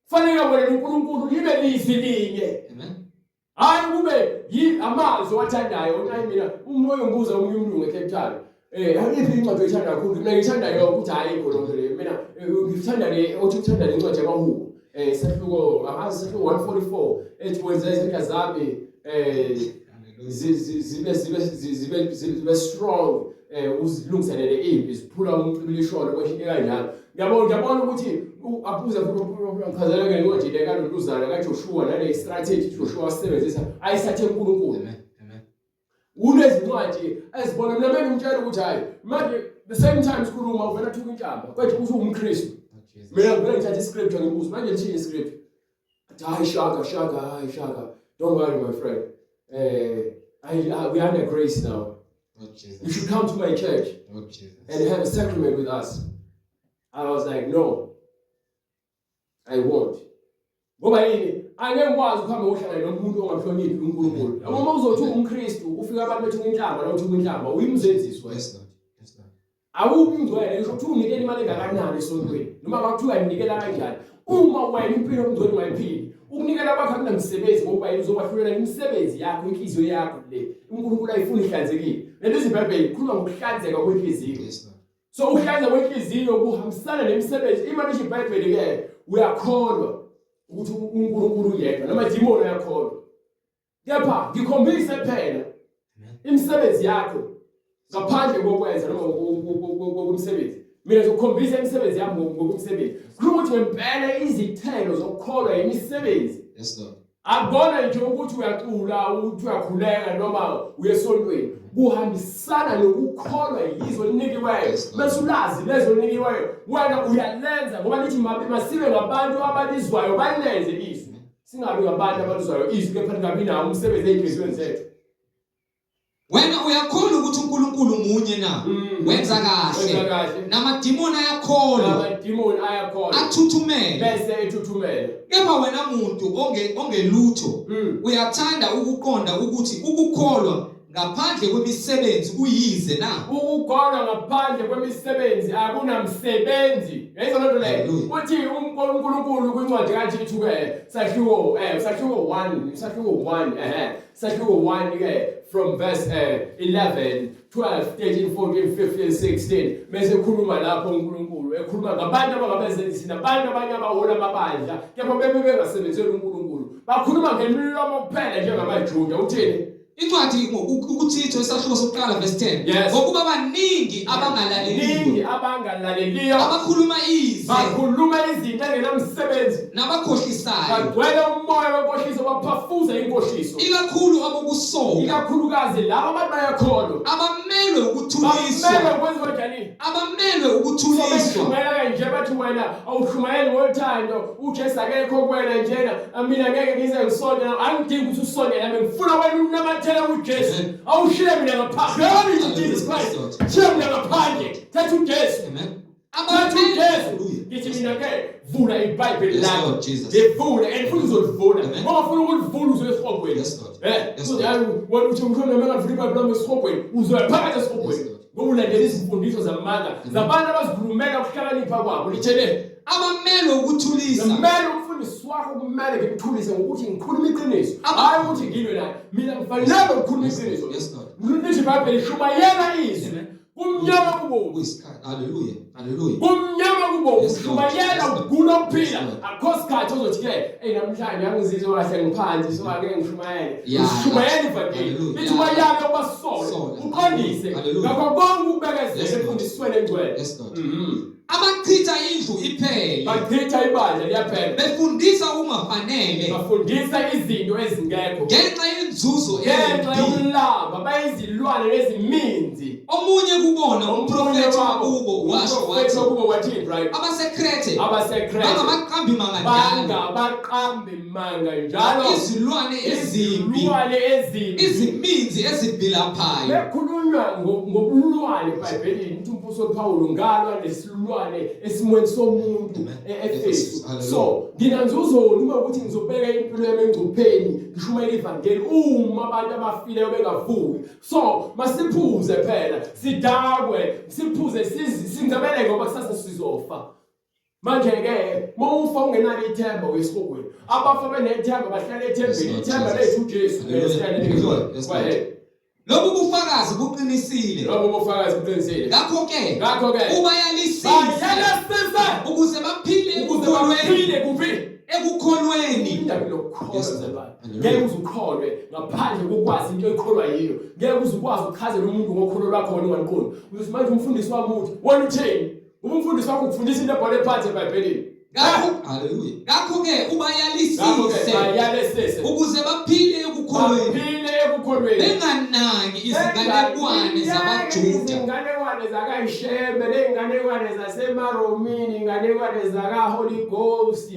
Fanele wena uNkulunkulu libe lizwi linye. Amen. Hayi kube yi amazwi owathandayo unayi mina umoya ungibuza omunye umlungu eCape Town. Ayiphi incwadi oyithanda kakhulu? Mina ngithanda yonke ukuthi hayi ikho lonke le. Mina ngithanda le othi uthanda le incwadi yamahubo. Sahluko angazi sahluko 144 ethi wenza izandla zami Hallelujah. zibe zibe zibe zibe strong. eh uzilungiselele impi ziphula umcibilisholo kwesho into kanjalo ngiyabona ngiyabona ukuthi aphuza ngichazela ke incwadi le kalontuzana kaJoshua nale strategy Joshua wasebenzisa ayisathe uNkulunkulu Amen. Amen. unezincwadi ezibona mina mengimtshela ukuthi hayi manje the same time sikhuluma uvela thuka inhlamba kwethu usuwumKristu Oh, Jesus. mina ngivele ngithatha iscripture ngibuze manje lithini iscripture athi hayi shaka shaka hayi shaka don't worry my friend eh I, we are under grace now Oh, Jesus. you should come to my church Oh, Jesus. and have a sacrament with us I was like no I won't ngoba yini angeke ngikwazi ukuhamba ngohlangana nomuntu ongamhloniphi uNkulunkulu yabo uma uzothi umKristu ufika abantu bethu inhlamba la uthi inhlamba uyimzenzisi wena Yes, Lord. Yes, Lord. awubi ngcwele ngisho kuthiwa unikela imali engakanani esontweni noma kwakuthiwa unikela kanjani uma wena impilo yobungcwele ungayiphili ukunikela kwakho akunamsebenzi ngoba yena uzokwahlulela imisebenzi yakho inhliziyo yakho le uNkulunkulu ayifuni ihlanzekile lento iBhayibheli ikhuluma ngokuhlanzeka kwenhliziyo Yes, Lord. so ukuhlanzeka kwenhliziyo kuhambisana nemisebenzi ima lisho iBhayibheli ke uyakholwa ukuthi uNkulunkulu uyedwa namadimoni ayakholwa kepha ngikhombise phela Amen. imisebenzi yakho ngaphandle kokwenza noma ngokumsebenzi mina ngizokukhombisa imisebenzi yami ngokumsebenzi kusho ukuthi ngempela izithelo zokukholwa imisebenzi Yes, Lord. akubona nje ukuthi uyacula ukuthi uyakhuleka noma uyesontweni kuhambisana nokukholwa yizo olinikiweyo Yes, Lord. bese ulazi lezo olinikiweyo wena uyalenza ngoba lithi masibe ngabantu abalizwayo balenze izwi singabi ngabantu abalizwayo izwi kepha lingabi nawo umsebenzi ey'nhliziyweni zethu Wena uyakholwa ukuthi uNkulunkulu munye na? Wenza Wenza kahle. kahle Namadimoni ayakholwa, namadimoni ayakholwa athuthumele. bese ethuthumele Kepha wena muntu onge ongelutho uyathanda ukuqonda ukuthi ukukholwa ngaphandle kwemisebenzi kuyize na? Ukukholwa ngaphandle kwemisebenzi akunamsebenzi. Yayizwa loo nto leyo. Hallelujah. Uthi uNkulunkulu kwincwadi kaThithu ke sahluko sahluko 1 sahluko 1 sahluko 1 ke from verse 11 12 13 14 15 16 bese ekhuluma lapho uNkulunkulu ekhuluma ngabantu abangabezenzisi nabantu abanye abahola amabandla kepha bebe bengasebenzeli uNkulunkulu bakhuluma ngemilomo kuphela njengamaJuda uthini Incwadi ukuThithu isahluko sokuqala verse 10. Yes. Ngokuba baningi ningi abangalaleliyo, abangalaleliyo abakhuluma ize bakhuluma izinto engenamsebenzi nabakhohlisayo, bagcwele umoya wenkohliso baphafuza inkohliso ikakhulu abokusoka, ikakhulukazi laba abantu bayakholwa abamelwe ukuthuliswa, bamele kwenziwa njani abamelwe ukuthuliswa. Sobeshumayela nje bathi wena awushumayeli ngothando uJesu akekho kuwena njena mina ngeke ngize ngisonde angidingi ukuthi usonde nami ngifuna wena unamathele kuJesu Amen. awushiye mina ngaphandle Glory to Jesus Hallelujah. Christ shiya mina ngaphandle thatha uJesu Amen. thatha uJesu Hallelujah. ngithi mina ke vula iBhayibheli Yes, lakho Lord Jesus. livule and futhi uzolivula Amen. ngoba ufuna ukulivula uzoya esihogweni Yes, Lord. eh Yes, uzothi Lord. hayi wena uthi ngikhona noma ngavula iBhayibheli lami esihogweni uzoya phakathi esihogweni Yes, Lord. ngoba ulandela izimfundiso zamanga zabantu abazikhulumela ukuhlakanipha kwabo litshele Abamelwe ukuthulisa. kumele umfundisi wakho kumele ngikuthulise ngokuthi ngikhulume iqiniso hhayi ukuthi ngilwe naye mina ngifanele ukukhuluma iqiniso Yes, Lord. lithi ibhayibheli shumayela izwi Amen. kumnyama kubovu Kuyisikhathi. Hallelujah. Hallelujah. kumnyama kubovu Yes, Lord. shumayela Yes, Lord. ugula ukuphila Yes, Lord. akho sikhathi ozothi ke eyi namhlanje angizizwa kahle ngiphansi so ake ngishumayele Yeah. ushumayela ivangeli Hallelujah. lithi ubayale ubasole Sole. uqondise Hallelujah. ngakho konke ukubekezela Yes, Lord. emfundisweni engcwele Yes, Lord. Mhm. Abachitha indlu iphele. bachitha ibandla liyaphela Befundisa okungafanele bafundisa izinto ezingekho ngenxa yenzuzo ngenxa embi. yokulamba bayizilwane neziminzi Omunye kubona umprofethi wakubo washo umprofethi wathi wakubo wathini right abaseKrethe abaseKrethe bangabaqambi manga njalo bangabaqambi manga njalo izilwane ezimbi izilwane ezimbi iziminzi ezivilaphayo. bekhulunywa ngobulwane ebhayibhelini uthi umphostoli Pawulu ngalwa nesilwane esimweni somuntu Amen. e-Efesu Hallelujah. so nginanzuzoni uma ukuthi ngizobeka impilo yami engcupheni ngishumayele ivangeli uma abantu abafileyo bengavuki so masiphuze phela sidakwe siphuze singcebeleke ngoba kusasa sizofa manje ke mawufa ungenalo ithemba uyesihogweni abafa benethemba bahlala Yes, ethembeni Lord ithemba Jesus. lethu uJesu Hallelujah. Yes, Lord. Lobu bufakazi buqinisile. Lobo bufakazi buqinisile Ngakho ke ngakho ke ubayalisise bayalisise ukuze baphile ukuze ekukholweni baphile kuphi Ekukholweni. Indaba lokukholwa Yes, mzalwane. Hallelujah. Ngeke uze ukholwe ngaphandle kokwazi into oyikholwa yiyo. Ngeke uze ukwazi ukuchazela umuntu ngokholo lwakho wena ungaliqondi. Uzothi manje umfundisi wami uthi, wena uthini? Uma umfundisi wakho ukufundisa into ebhalwe phansi eBhayibhelini. Ngakho haleluya. Ngakho-ke Ngakho-ke ubayalisise bayalesise. ukuze baphile ekukholweni Baphile ekukholweni. benganaki izinganekwane zabaJuda Izinganekwane zakaShembe, nezinganekwane zaseMaromini, inganekwane zaka-Holy Ghost,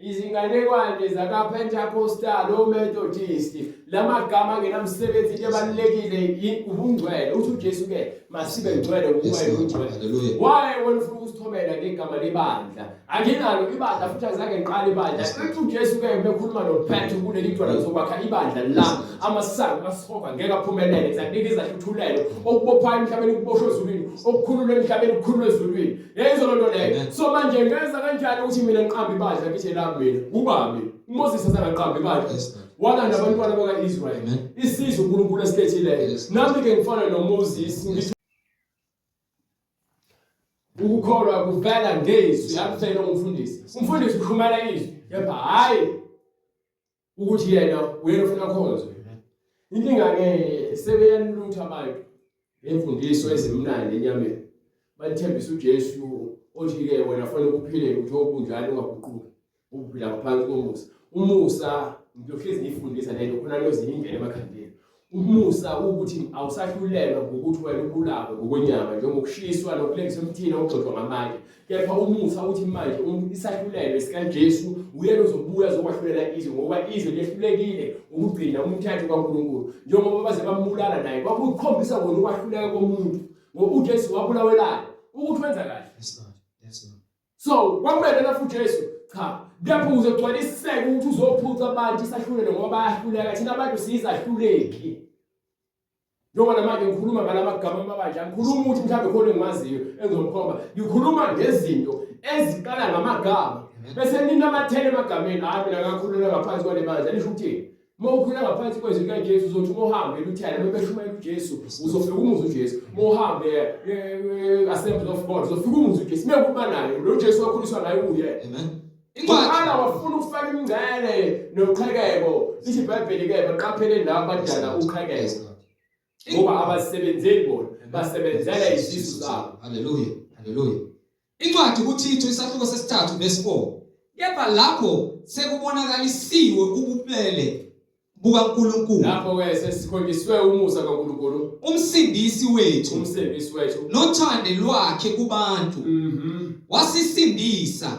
izinganekwane zaka-Pentecostal, oMethodist. Lamagama angenamsebenzi, into ebalulekile ubungcwele. Uthi uJesu ke masibe ngcwele ngokuba Yes, Lord. ungcwele. Hallelujah. Why wena ufuna ukusithomela ngegama lebandla? Anginalo ibandla futhi azange ngiqale ibandla. Yes. Uthi uJesu ke bekhuluma noPetru kuleli dwala ngizokwakha ibandla la. Amasango asihoga ngeke aphumelele. Ngizakunika izahluthulelo okubophayo emhlabeni kuboshwe ezulwini, okukhululwe emhlabeni kukhululwe ezulwini. Yayizwa loo nto leyo. Amen. So manje ngenza kanjani ukuthi mina ngiqambe ibandla ngithi lami mina? Ubani? uMoses asangaqambi ibandla. Yes, Lord. Walanda abantwana baka-Israyeli. Amen. Isizwe uNkulunkulu esikhethileyo. Yes. Nami ke ngifana noMoses ngithi ukukholwa kuvela ngezwi akuvela umfundisi. Umfundisi ushumela izwi kepha hayi ukuthi yena uyena ufuna khonzwe. Inkinga ke sebeyanilutha abantu ngemfundiso ezimnandi enyameni. Balithembisa uJesu othi ke wena fanele ukuphile uthi okunjalo ungaguquki. Ukuphila ngaphansi komusa. Umusa ngiyohlezi ngifundisa lento khona lozinye indlela emakhandeni. Umusa ukuthi awusahlulelwa ngokuthi wena ubulawe ngokwenyama njengokushiswa nokulengiswa emthini okugxotshwa ngamatshe. Kepha umusa uthi manje isahlulelo sikaJesu uyena ozobuya azokwahlulela izwe ngoba izwe lehlulekile ukugcina umthetho kaNkulunkulu. Njengoba baze bambulala naye kwakukhombisa kona ukwahluleka komuntu. Ngoba uJesu wabulawelani? Ukuthi wenza kahle. Yes, Lord. Yes, Lord. So kwakumele na futhi Jesu cha kepha ukuze kugcwaliseke ukuthi uzophuca abantu isahlulelo ngoba bayahluleka thina abantu siyizahluleki. Njengoba namanje ngikhuluma ngalamagama amabandla ngikhuluma ukuthi mhlawumbe khona engimaziyo engizomkhomba ngikhuluma ngezinto eziqala ngamagama bese ninamathele emagameni. Hayi mina ngakhulula ngaphansi kwale bandla lisho ukuthini? Uma ukhula ngaphansi kwezwi likaJesu uzothi uma uhambe eLuthela uma beshumayela uJesu uzofika umuzi uJesu. Uma uhambe Assembly of God uzofika umuzi uJesu. Mekuba naye lo Jesu wakhuliswa ngaye uye. Amen. Incwadi Uqala wafuna ukufaka imingcele noqhekeko. Lithi iBhayibheli ke baqaphele laba abadala uqhekeko Yes, Lord. ngoba abasebenzeli bona basebenzela izisu zabo. Hallelujah. Hallelujah. Incwadi kuThithu isahluko sesithathu verse 4. Kepha lapho sekubonakalisiwe ububele bukaNkulunkulu Lapho ke sesikhonjiswe umusa kaNkulunkulu umsindisi wethu umsindisi wethu. nothando lwakhe kubantu wasisindisa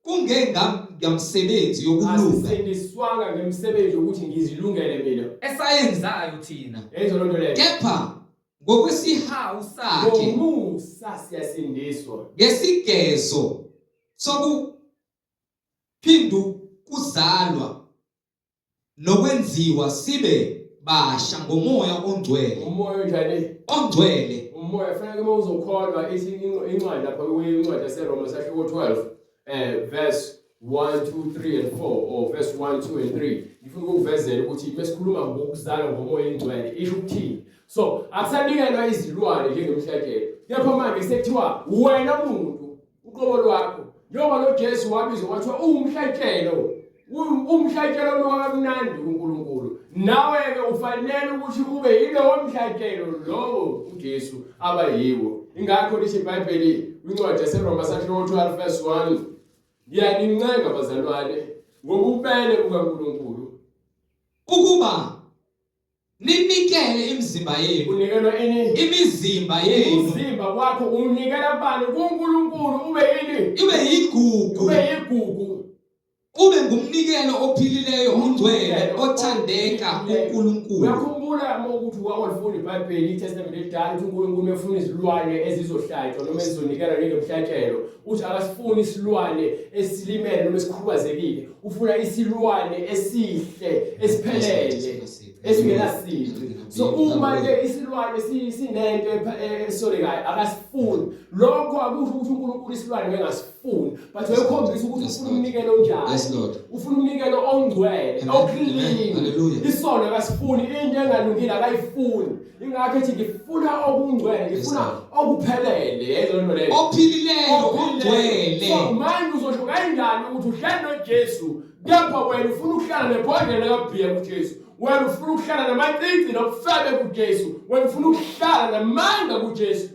kungengamsebenzi yokulunga Asisindiswanga ngemisebenzi yokuthi ngizilungele mina. Esayenzayo thina. Yenza loo nto leyo. Kepha ngokwesihawu sakhe Ngomusa siyasindiswa. ngesigezo sokuphindukuzalwa nokwenziwa sibe basha ngomoya ongcwele. Umoya onjani? Ongcwele. Umoya fanele uma uzokholwa ithi incwadi lapha kwincwadi yaseRoma sahluko 12 verse 1 2 3 and 4 or verse 1 2 and 3. Ngifuna ukukuvezela ukuthi mesikhuluma ngokuzalwa ngomoya engcwele isho ukuthini. So akusanikelwa izilwane njengemhlatshelo. Kepha manje sekuthiwa wena muntu uqobo lwakho njengoba lo Jesu wabizwa kwathiwa uwumhlatshelo umhlatshelo onuka kamnandi kuNkulunkulu nawe ke ufanele ukuthi ube yilowo mhlatshelo lowo uJesu aba yiwo. Ingakho lithi iBhayibheli kwincwadi yaseRoma sahluko 12 verse 1 ngiyanincenga bazalwane ngobubele bukaNkulunkulu ukuba ninikele imizimba yenu. Unikelwa ini? Imizimba yenu. Umzimba wakho unikela kubani? kuNkulunkulu ube yini? Ibe yigugu. Ube yigugu. Ube ngumnikelo ophilileyo ongcwele othandeka kuNkulunkulu. Uyakhumbula uma ukuthi wawulifunda iBhayibheli iTestament elidala ukuthi uNkulunkulu efuna izilwane ezizohlatshwa noma ezizonikelwa njengemhlatshelo uthi akasifuni isilwane esilimele noma esikhubazekile ufuna isilwane esihle esiphelele. Esingenasici. So uma ke isilwane sinento esolekayo akasifuni. Lokho akusho ukuthi uNkulunkulu isilwane wengasifuni, but wayekhombisa ukuthi ufuna umnikelo onjani. Yes Lord. Ufuna umnikelo ongcwele, oclean. Isono akasifuni, into engalungile akayifuni. Ingakho ethi ngifuna okungcwele, ngifuna okuphelele, yezwa lento leyo. Ophilileyo, ongcwele. So manje uzosho kanjani ukuthi uhlala noJesu kepha wena ufuna ukuhlala nebhodlela kabhiya kuJesu? Wena ufuna ukuhlala namacici nobufebe kuJesu. Wena ufuna ukuhlala namanga kuJesu.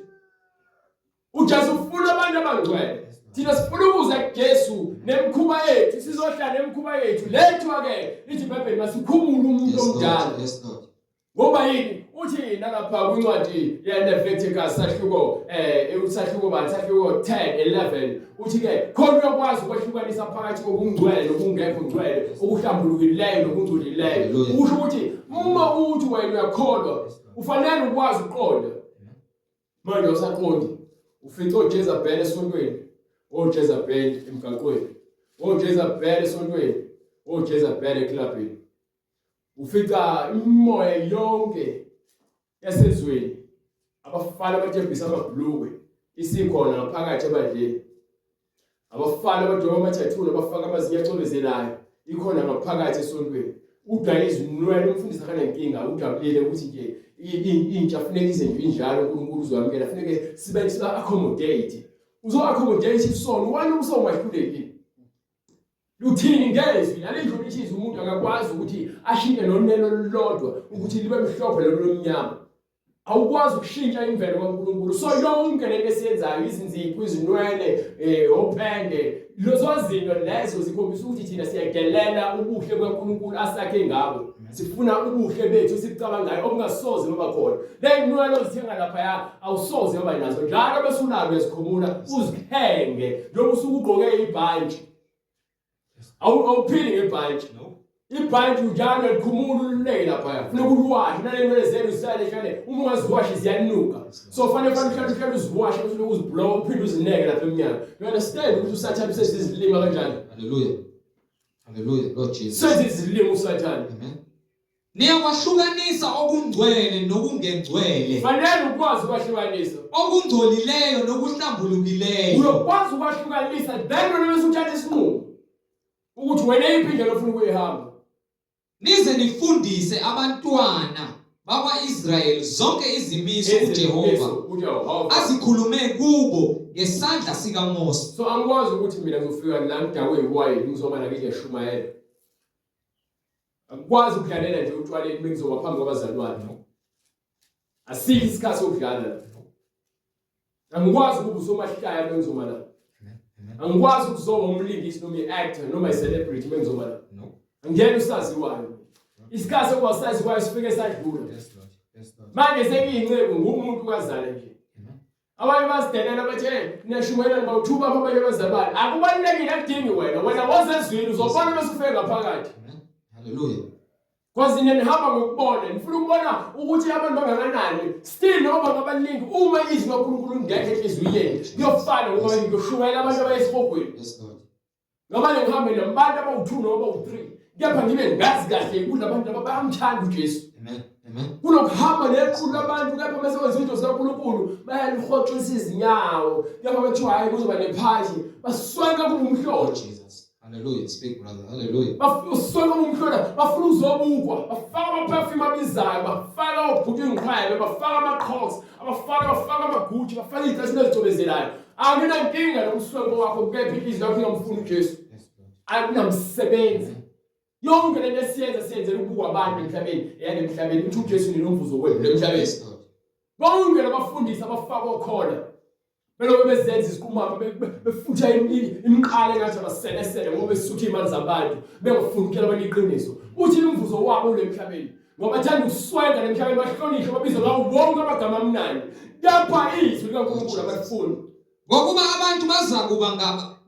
uJesu ufuna abantu abangcwele. Thina sifuna ukuza kuJesu nemikhuba yethu, sizohlala nemikhuba yethu. Lethwa ke lithi iBhayibheli masikhumule umuntu omdala. Yes Lord. Ngoba yini? Uthi nalapha kwincwadi yeLeviticus sahluko usahluko bani sahluko 10 11 uthi ke khona uyakwazi ukwehlukanisa phakathi kokungcwele nokungekho ngcwele, okuhlambulukileyo nokungcolileyo. Usho ukuthi uma uthi wena uyakholwa ufanele ukwazi ukuqonda. Manje awusaqondi. Ufica oJezabel esontweni, oJezabel emgaqweni, oJezabel esontweni, oJezabel eklabhini. Ufica imimoya yonke yasezweni, abafana abathembisa amabhulukwe isikhona ngaphakathi ebandleni. Abafana abadweba ama-tattoo nabafaka amazinyo acwebezelayo ikhona ngaphakathi esontweni. Udaye izinwele umfundisi akanankinga ujabulile ukuthi nje intsha funeka ize nje injalo uNkulunkulu uzoyamukela funeke sibe siba accommodate. Uzo accommodate isono wena usongahlulekile. Luthini ngezwi alisho lithi izwi umuntu akakwazi ukuthi ashintshe nonelo olulodwa ukuthi libe mhlophe lolu lomnyama. Awukwazi ukushintsha imvelo kaNkulunkulu. So yonke lento esiyenzayo izinzipho, izinwele, opende, lezo zinto lezo zikhombisa ukuthi thina siyadelela ubuhle bukaNkulunkulu asakhe ngabo. Sifuna ubuhle bethu esibucabangayo obungasoze baba khona. Le nywele ozithenga laphaya awusoze waba nazo. Njalo bese unalo uyazikhumula uzikhenge njengoba usuke ugqoke ibhantshi. Awuphili ngebhantshi. Ibhantshi njalo likhumula ululeke laphaya. Funeka uliwashe nale nywele zenu zihlale hlale uma ungaziwashi ziyanuka. So fanele fanele uhlale uhlale uziwashe bese uziblow uphinde uzineke lapha emnyango. You understand ukuthi uSathane usezizilima kanjani? Hallelujah. Hallelujah. Lord Jesus. Sezizilima uSathane. Amen. Niyakwahlukanisa okungcwele nokungengcwele. Fanele ukwazi ukwahlukanisa. Okungcolileyo nokuhlambulukileyo. Uyokwazi ukwahlukanisa then wena bese uthatha isinqumo ukuthi wena iyiphi indlela ofuna ukuyihamba. Nize nifundise abantwana bakwa-Israyeli zonke izimiso uJehova azikhulume kubo ngesandla sikaMose. So angikwazi ukuthi mina ngizofika la ngidakwe yiwayini ngizoba la ngizoshumayela. Akukwazi ukudlalela nje utshwaleni bengizoba phambi kwabazalwane. Asikho isikhathi sokudlala la. Angikwazi ukuba usomahlaya bengizoma la. Angikwazi ukuzoba umlingisi noma i-actor noma i-celebrity bengizoma la. Angiyena usaziwayo. Isikhathi sokuba usaziwayo sifike sadlula. Manje sengiyinceku ngumuntu kazale nje. Abanye bazidelela bathi hey niyashumayela nibawuthuba apha abanye abazalwane. Akubalulekile akudingi wena. Wena wozezwini uzobona bese ufike ngaphakathi. Hallelujah. Because nina nihamba ngokubona, nifuna ukubona ukuthi abantu bangakanani. Still noma bangabaningi uma izwi kaNkulunkulu lingekho enhliziyweni kuyofana ngoba ngiyoshumayela abantu abayesihogweni. Yes Lord. Noma ngihambe nabantu abawu-2 noma abawu-3 kepha ngibe ngazi kahle ukuthi labantu laba bayamthanda uJesu. Amen. Amen. Kunokuhamba nequlu labantu kepha bese kwenziwa izinto zikaNkulunkulu bayalihoxisa izinyawo kepha bethiwa hhayi kuzoba nephathi baswenka kube umhlolo. Jesus. Hallelujah. Speak brother. Hallelujah. Baswenka kube umhlola bafuna ukuzobukwa bafaka ama-perfume abizayo bafaka obhuti ingqwele bafaka ama-crocs abafana bafaka amagucci bafaka iy'cathulo ezicwebezelayo anginankinga nomswenko wakho kepha inhliziyo yakho ingamfuni uJesu akunamsebenzi yonke lento esiyenza siyenzela ukubukwa abantu emhlabeni eyale emhlabeni uthi uJesu ninomvuzo wenu emhlabeni bonke labafundisi abafaka okhona belokhu bezenza iziqumama befutha imiqala engathi abaselesele ngoba besutha iy'mali zabantu bengafuni ukutshela abantu iqiniso uthi umvuzo wabo ule emhlabeni ngoba bathanda ukuswenka nemhlabeni bahlonishwe babizwe ngawo wonke amagama amnandi kepha izwi likaNkulunkulu abalifuni Ngokuba abantu bazakuba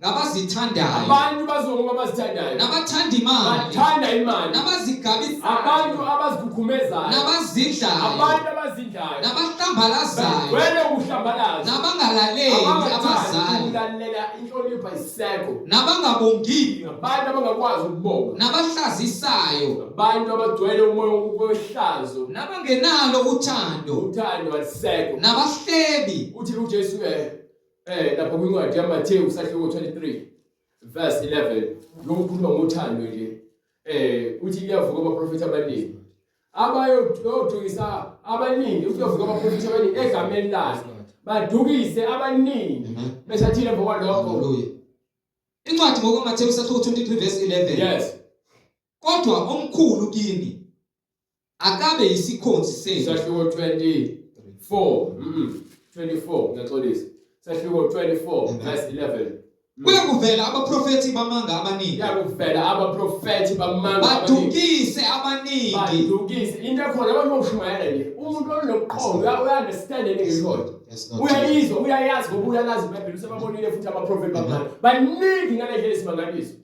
ngabazithandayo. Abantu bazokuba abazithandayo. Nabathanda imali. Bathanda imali. Nabazigabisayo. Abantu abazikhukhumeza. Abazikhukhumezayo. Nabazidlayo. Abantu abazidlayo. Nabahlambalazayo. Bagcwele ukuhlambalaza. Nabangalaleli abazali. Ukulalela inhlonipho ayisekho. Nabangabongiyo. Abantu abangakwazi ukubonga. Nabahlazisayo. Abantu abagcwele umoya wehlazo. Nabangenalo uthando. Uthando alisekho. Nabahlebi. Uthi uJesu eh eh lapha kwincwadi yaMathewu sahluko 23 verse 11 lokukhuluma ngothando nje eh uthi kuyavuka abaprofeti abaningi abayodukisa abaningi kuyovuka abaprofeti abaningi egameni lakhe badukise abaningi bese athile emva kwalokho Hallelujah. Incwadi ngokuMathewu sahluko 23 verse 11. Yes. Kodwa omkhulu kini akabe yisikhonzi senu. Sahluko 24. 24 ngiyaxolisa. Sahluko 24 verse 11. Kuyakuvela abaprofethi bamanga abaningi. Kuyakuvela abaprofethi bamanga abaningi. Badukise abaningi. Badukise. Into ekhona abantu bokushumayela nje. Umuntu onokuqonda uya-understand into engishoyo. Uyayizwa, uyayazi ngoba uyalazi iBhayibheli usebabonile futhi abaprofethi bamanga. Baningi ngale ndlela esimangaliso.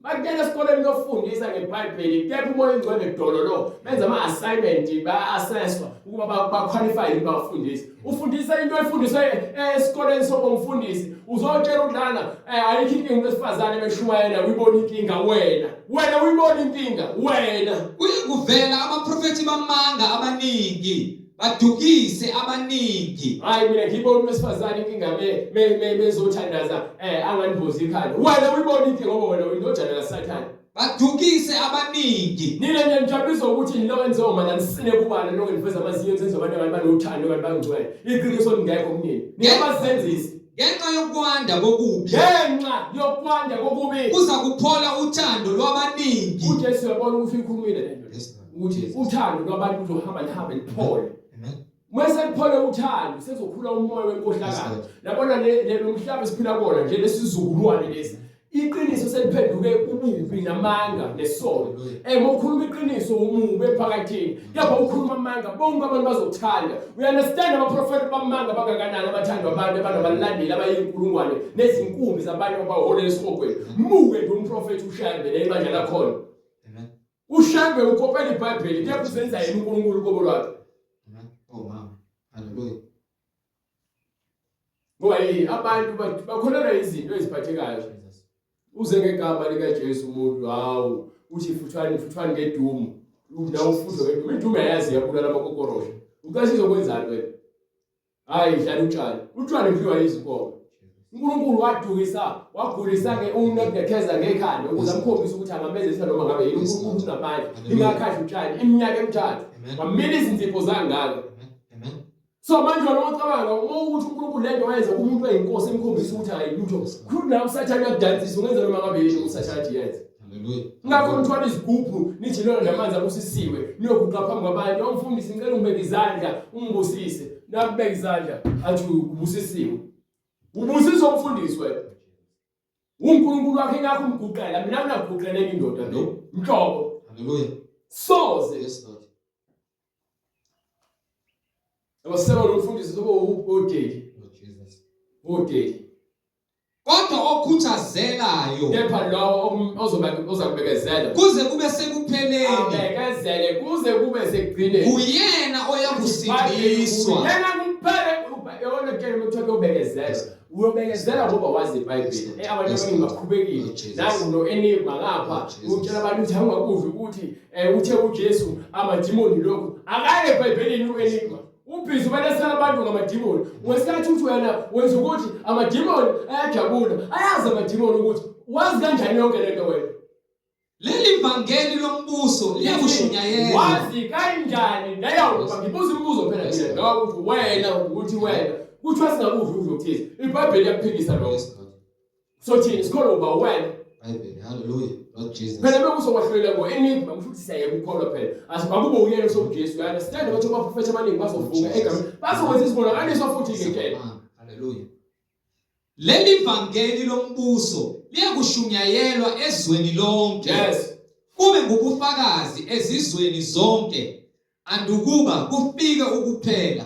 Bakutshela esikoleni kuyofundisa ngeBhayibheli kepha umoya oyingcwele dololo benza ama-assignment baya-assesswa ukuba ba-qualify yini bafundise. Ufundisa into oyifundiswe esikoleni sobomfundisi uzotshela ukuthi lana eh, ayikho inkinga umuntu wesifazane beshumayela uyibona inkinga wena. Wena uyibona inkinga wena. Kuye kuvela abaprofethi bamanga abaningi badukise abaningi. Hayi mina ngiyibona umuntu wesifazane inkinga me me me mezothandaza eh angandibuzi ikhanda. Wena uyibona inkinga ngoba wena uyindodana kaSathane. Badukise abaningi. Nina nje nijabulisa ukuthi nilo enze omana nisine kubala lokho nifeza amazinyo enze abantu abantu banothando abantu bangcwele. Iqiniso lingekho kunini. Niyabazenzisi. Ngenxa yokwanda kokubi. Ngenxa yokwanda kokubi. Kuza kuphola uthando lwabaningi. UJesu uyabona ukuthi uyikhulumile lento. Ukuthi uthando lwabantu luzohamba lihambe liphole. Amen. Mase kuphole uthando sezokhula umoya wenkohlakalo. Yabona le lo mhlaba esiphila kuwona nje lesizukulwane lesi. Iqiniso seliphenduke ububi namanga nesono. Eh uma ukhuluma iqiniso umubi ephakathini. Kepha ukhuluma amanga bonke abantu bazokuthanda. We understand abaprofeti bamanga bangakanani abathandwa abantu abanabalandeli abayinkulungwane nezinkumbi zabantu abaholela esihogweni. Muke nje umprofeti uShembe nebandla lakhona. Amen. UShembe ukopela iBhayibheli kepha uzenza yena uNkulunkulu uqobo lwakhe. Amen. Oh mama. Hallelujah. Ngoba yini abantu bakholelwa izinto eziphathekayo. Uze ngegama likaJesu umuntu hawu uthi futhwani futhwani ngedumu. Nawe ufundwe ngedumu. Idumu yayazi iyabulala amakokoroshe. Ucathi izokwenzani wena? Hayi dlala utshani. Utshani kudliwa izinkomo. uNkulunkulu wadukisa wagulisa ke uNebukadnezar ngekhanda ukuze amkhombise ukuthi angamezisa noma ngabe yini uNkulunkulu unamandla. Lingakhadla utshani iminyaka emithathu. Wamila izinzipho zangaka. Amen. So manje wena ucabanga uma ukuthi uNkulunkulu lento wayenza kumuntu oyinkosi emkhombisa ukuthi ayilutho. Khulu la uSathane uyakudansisa ungenza noma ngabe yini uSathane athi yenze. Hallelujah. Ngakho nithwala izigubhu nithi lona namanzi abusisiwe niyoguqa phambi kwabantu omfundisi ngicela ungibeke izandla ungibusise nakubeka izandla athi ubusisiwe ubusiswa umfundisi wena uNkulunkulu wakhe ingakho umguqela mina nginaguqela enye indoda lo nhlobo Hallelujah. soze Yes Lord. Abaseba lo mfundisi sobe udeli Lord Jesus. udeli Kodwa okhuthazelayo kepha lowo ozoba ozakubekezela kuze kube sekupheleni abekezele kuze kube sekugcineni uyena oyakusindiswa. Uyena kuphela yona tshela umuntu ukuthi uyobekezela uyobekezela ngoba wazi iBhayibheli eh abantu abaningi bakhubekile nangu no enigma ngapha utshela abantu ukuthi awungakudli ukuthi eh uthe uJesu amadimoni lokhu akaye eBhayibhelini uenigma Ubhizi ubalesela abantu ngamadimoni. Ngesikhathi uthi wena wenza ukuthi amadimoni ayajabula. Ayazi amadimoni ukuthi wazi kanjani yonke lento wena. Leli vangeli lombuso liyakushunyayelwa. Wazi kanjani leyo ngibuza imibuzo phela mina ngoba ukuthi wena ukuthi wena kuthiwa singakudli ukudla okuthize. IBhayibheli liyakuphikisa lokho. So thina sikholwa uba wena. Bible, hallelujah. Lord Jesus. Phela bekuzokwahlulela ngo enigma kusho ukuthi siyayeka ukukholwa phela. Asikubube uyena sokuJesu. You understand ukuthi abaprofeti abaningi bazovuka egameni. Bazokwenza izibonakaliso futhi ke ke. Hallelujah. Leli vangeli lombuso liyakushunyayelwa ezweni lonke. Yes. Kube ngubufakazi ezizweni zonke andukuba kufike ukuphela.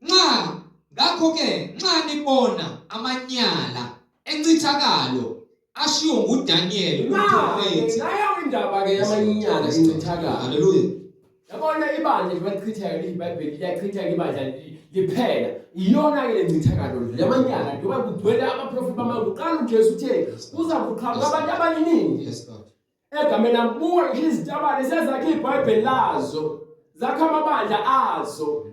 Nxa ngakho ke nxa nibona amanyala encithakalo ashiwo nguDaniel umprofethi. Nayo indaba ke yamanyala encithakalo. Hallelujah. Yabona ibandla nje balichitheka liyiBhayibheli liyachitheka ibandla liphela. Iyona ke lencithakalo lamanyala njengoba kugcwele abaprofeti bamanga. Uqala uJesu uthe kuza kuqhamuka abantu abaningi. Yes Lord. Egameni lami buka ngisho izitabane sezakhe iBhayibheli lazo. Zakha amabandla azo.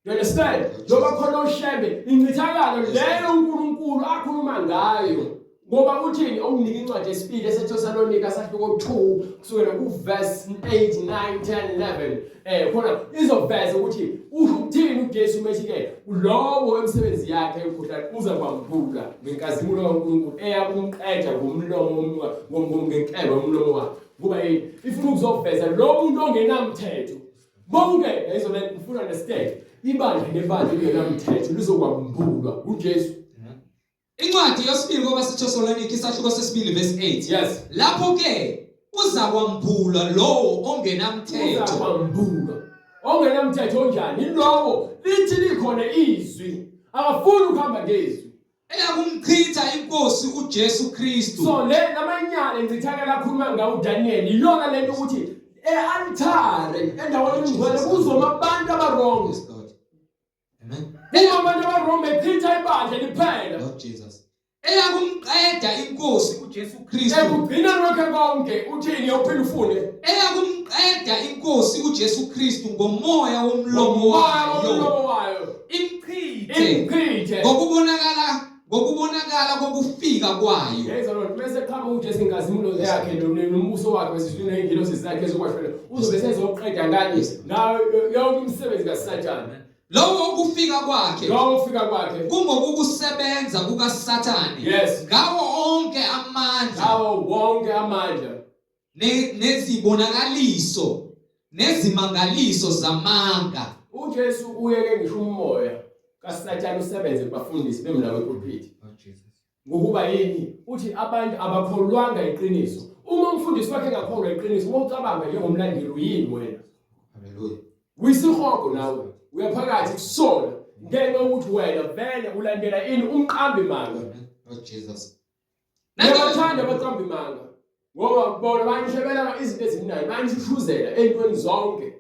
You understand? Njengoba khona oshembe incithakalo leyo uNkulunkulu akhuluma ngayo. Ngoba uthini onginika incwadi yesibili eseThesalonika sahluko 2 kusukela kuverse 8 9 10 11 eh khona izoveza ukuthi usho ukuthini uJesu methi ke lowo emsebenzi yakhe yokukhohlakala uza kwambula ngenkazimulo kaNkulunkulu eyakumqeda ngomlomo ngenkemba yomlomo wakhe kuba yini ifuna ukuzoveza lo muntu ongenamthetho Bonke yayizona ngifuna understand ibandla nebandla elingenamthetho lizokwambulwa uJesu. Incwadi yesibili kwabaseThesalonika isahluko sesibili verse 8. Yes. Lapho ke uzakwambulwa lowo ongenamthetho. Uzakwambulwa. Ongenamthetho onjani? Lowo lithi likhona izwi. Akafuni ukuhamba ngezwi. Eyakumchitha inkosi uJesu Kristu. So le lamanyala engcithakala akhuluma ngawo uDaniel iyona lento ukuthi e-altare endaweni engcwele kuzoma abantu abarong. Yes, Lord. Amen. Uma abantu abarong bechitha ibandla liphela. Lord Jesus. Eyakumqeda inkosi uJesu Kristu. Ekugcineni kwakhe konke uthini yophila ufune. Eyakumqeda inkosi uJesu Kristu ngomoya womlomo wayo. Womlomo wayo. Imchithe. Imchithe. Ngokubonakala ngokubonakala kokufika kwayo. Yayizwa lona bese qhamuka uJesu inkazimulo yakhe nombuso wakhe wesizulu nezingilosi zakhe ezokwahlulela uzobe sezoqeda ngani ngayo yonke imisebenzi kaSathane. Lowo ukufika kwakhe Lowo ukufika kwakhe kungokukusebenza kukaSathane Yes. ngawo onke amandla ngawo wonke amandla nezibonakaliso nezimangaliso zamanga. UJesu uyeke ngisho umoya kaSathane usebenze kubafundisi bemlawo epulpit. Oh Jesus. Ngokuba yini? Uthi abantu abakholwanga iqiniso. Uma umfundisi wakhe engakholwa iqiniso, uma ucabanga njengomlandeli uyini wena? Hallelujah. Uyisihogo nawe. Uyaphakathi kusona ngenxa yokuthi wena vele ulandela ini umqambi manga. Oh Jesus. Ngiyabathanda abaqambi manga. Ngoba bona banishebela izinto ezimnandi, banishushuzela ey'ntweni zonke.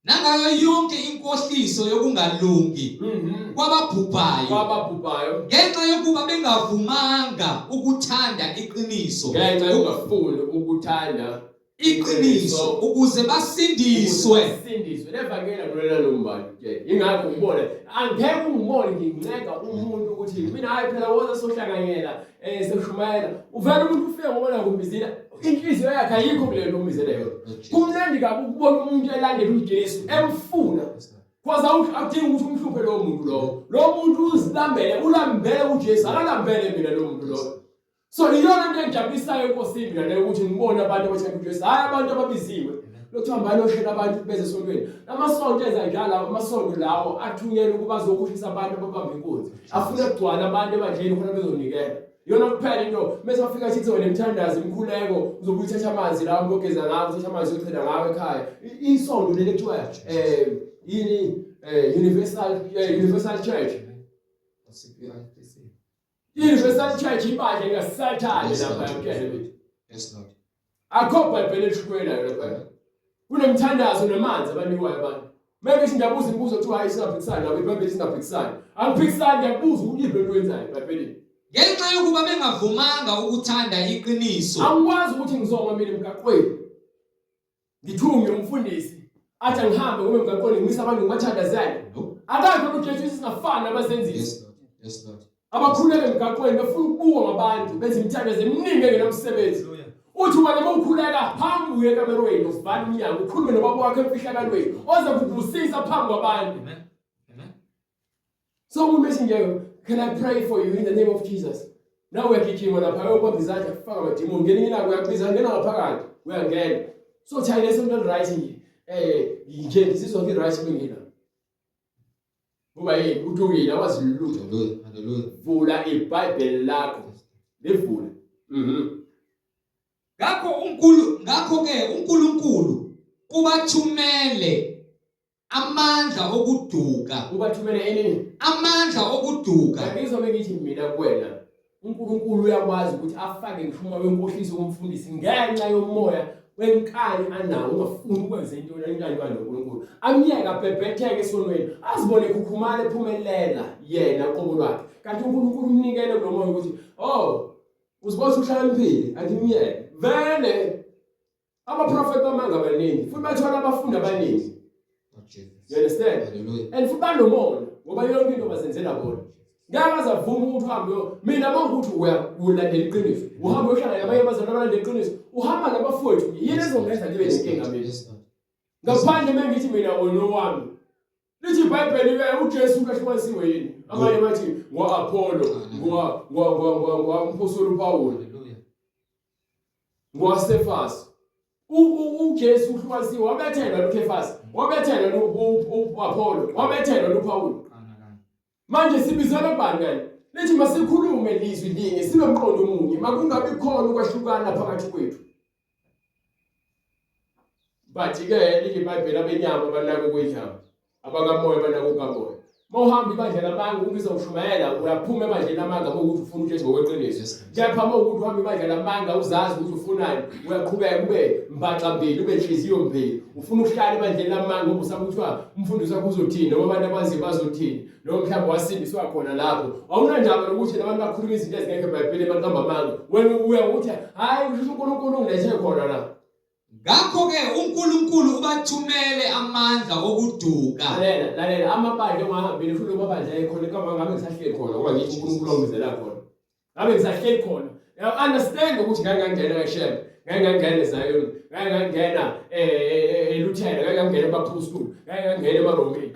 Nangayo yonke inkohliso yokungalungi kwababhubhayo. Kwababhubhayo. Ngenxa yokuba bengavumanga ukuthanda iqiniso. Ngenxa yokungafuni ukuthanda iqiniso ukuze basindiswe. Basindiswe. Levangeli akulona lombali ke. Ingakho ngibona angeke ungibone ngincenga umuntu ukuthi mina hayi phela woza sohlanganyela eh seshumayela. Uvela umuntu ufike ngobona kumbizela inhliziyo yakhe ayikho kule nto ombizele yona. Kumnandi kabi ukubona umuntu elandela uJesu emfuna. Kwaze akudingi ukuthi umhluphe lowo muntu lowo. Lowo muntu uzilambele, ulambele uJesu, akalambele mina lowo muntu lowo. So iyona into engijabulisayo enkosini mina leyo ukuthi ngibone abantu abathanda uJesu, hhayi abantu ababiziwe. Lokhu hambani oshela abantu beze esontweni. Amasonto enza njalo, amasonto lawo athunyelwe ukuba azokhohlisa abantu ababamba inkunzi. Afuna kugcwala abantu ebandleni khona bezonikela. Iyona kuphela into mase bafika sithi wena imthandazo imikhuleko uzobuye uthatha amanzi lawo uyogeza ngawo uthatha amanzi uyochela ngawo ekhaya. Isonto leli kuthiwa eh yini eh Universal eh, Universal Church. Universal Church ibandla likaSathane lapha yakutshela ukuthi. Yes Lord. Akho Bhayibheli elishumayelayo lapha. Kunemthandazo namanzi abanikwayo abantu. Meke ngithi ngiyabuza imibuzo kuthiwa hayi singaphikisani nabo iBhayibheli singaphikisani. Angiphikisani ngiyakubuza ukuthi yiphi lento oyenzayo eBhayibhelini. Ngenxa yokuba bengavumanga ukuthanda iqiniso. Angikwazi ukuthi ngizoma mina emgaqweni. Ngithunywe umfundisi athi angihambe ngoba emgaqweni ngimisa abantu ngibathandazele. Akakho uJesu singafani nabazenzisi. Yes Lord. Yes Lord. Abakhuleka emgaqweni befuna ukubukwa ngabantu benza imithandazo eminingi engenamsebenzi. Uthi wena uma ukhuleka phambi uye ekamerweni uvala umnyango ukhulume nobaba wakho emfihlakalweni oza kukubusisa phambi kwabantu. Amen. Amen. So umuntu ethi nje can I pray for you in the name of Jesus? Nawe uyagijima lapha uyobamba izandla kufaka amadimoni ngelinye ilanga uyakubiza ngena ngaphakathi uyangena. So thina lesonto right nje eh nje ngizizwa ngi right bengila. Ngoba yini uthukile awazi lutho. Hallelujah. Hallelujah. Vula iBhayibheli lakho. Livule. Mhm. Ngakho uNkulu ngakho ke uNkulunkulu kubathumele amandla okuduka. Ubathumele ini? Amandla okuduka. Ngizobe ngithi mina kuwena uNkulunkulu uyakwazi ukuthi afake ngisho umoya wenkohliso kumfundisi ngenxa yomoya wenkani anawo ungafuni ukwenza into entandwa noNkulunkulu amyeke abhebhetheke esonweni azibone khukhumala ephumelela yena qobo lwakhe kanti uNkulunkulu umnikele kulo moya ukuthi oh uzibona uhlakaniphile angimyeke vele abaprofeti bamanga abaningi futhi bathola abafundi abaningi you understand and futhi banomona ngoba yonke into bazenzela bona ngeke azavuma ukuthi uhambe mina uma ukuthi uyalandela iqiniso uhambe uyohlala nabanye abazalwane abalandela iqiniso uhamba nabafowethu yini ezongenza ngibe nenkinga mina ngaphandle uma ngithi mina onowami lithi ibhayibheli ke uJesu kahlukanisiwe yini abanye bathi ngo-Apollo ngo-Mphostoli uPawulu ngoStefas uJesu uhlukanisiwe wabethelwa noKefas wabethelwa uApollo wabethelwa noPawulu manje sibizela kubani kanye lithi masikhulume lizwi linye sibe mqondo munye makungabi khona ukwahlukana phakathi kwethu but ke lithi iBhayibheli abenyama banako kwenyama abakamoya banako kamoya uma uhamba ibandla lamanga ungizwa ushumayela uyaphuma ebandleni lamanga uma ukuthi ufuna uJesu ngokweqiniso kepha uma ukuthi uhamba ibandla lamanga uzazi ukuthi ufunani uyaqhubeka ube mbaxa mbili ube nhliziyo mbili ufuna ukuhlala ebandleni lamanga ngoba usaba kuthiwa umfundisi wakho uzothini noma abantu abaziyo bazothini noma mhlawumbe wasindiswa khona lapho awunandaba nokuthi labantu bakhuluma izinto ezingekho ebhayibhelini baqamba amanga wena uya ukuthi hhayi kusho uNkulunkulu ungilethe khona la Ngakho-ke uNkulunkulu ubathumele amandla okuduka. Lalela, lalela amabandla ongahambile futhi amabandla ayekhona kama ngabe ngisahleli khona ngoba ngithi uNkulunkulu wangizela khona. Ngabe ngisahleli khona. You understand ukuthi ngake ngangena eShembe, ngake ngangena eZayoni, ngake ngangena eLuthela, ngake ngangena eBaptist, ngake ngangena emaRomeni.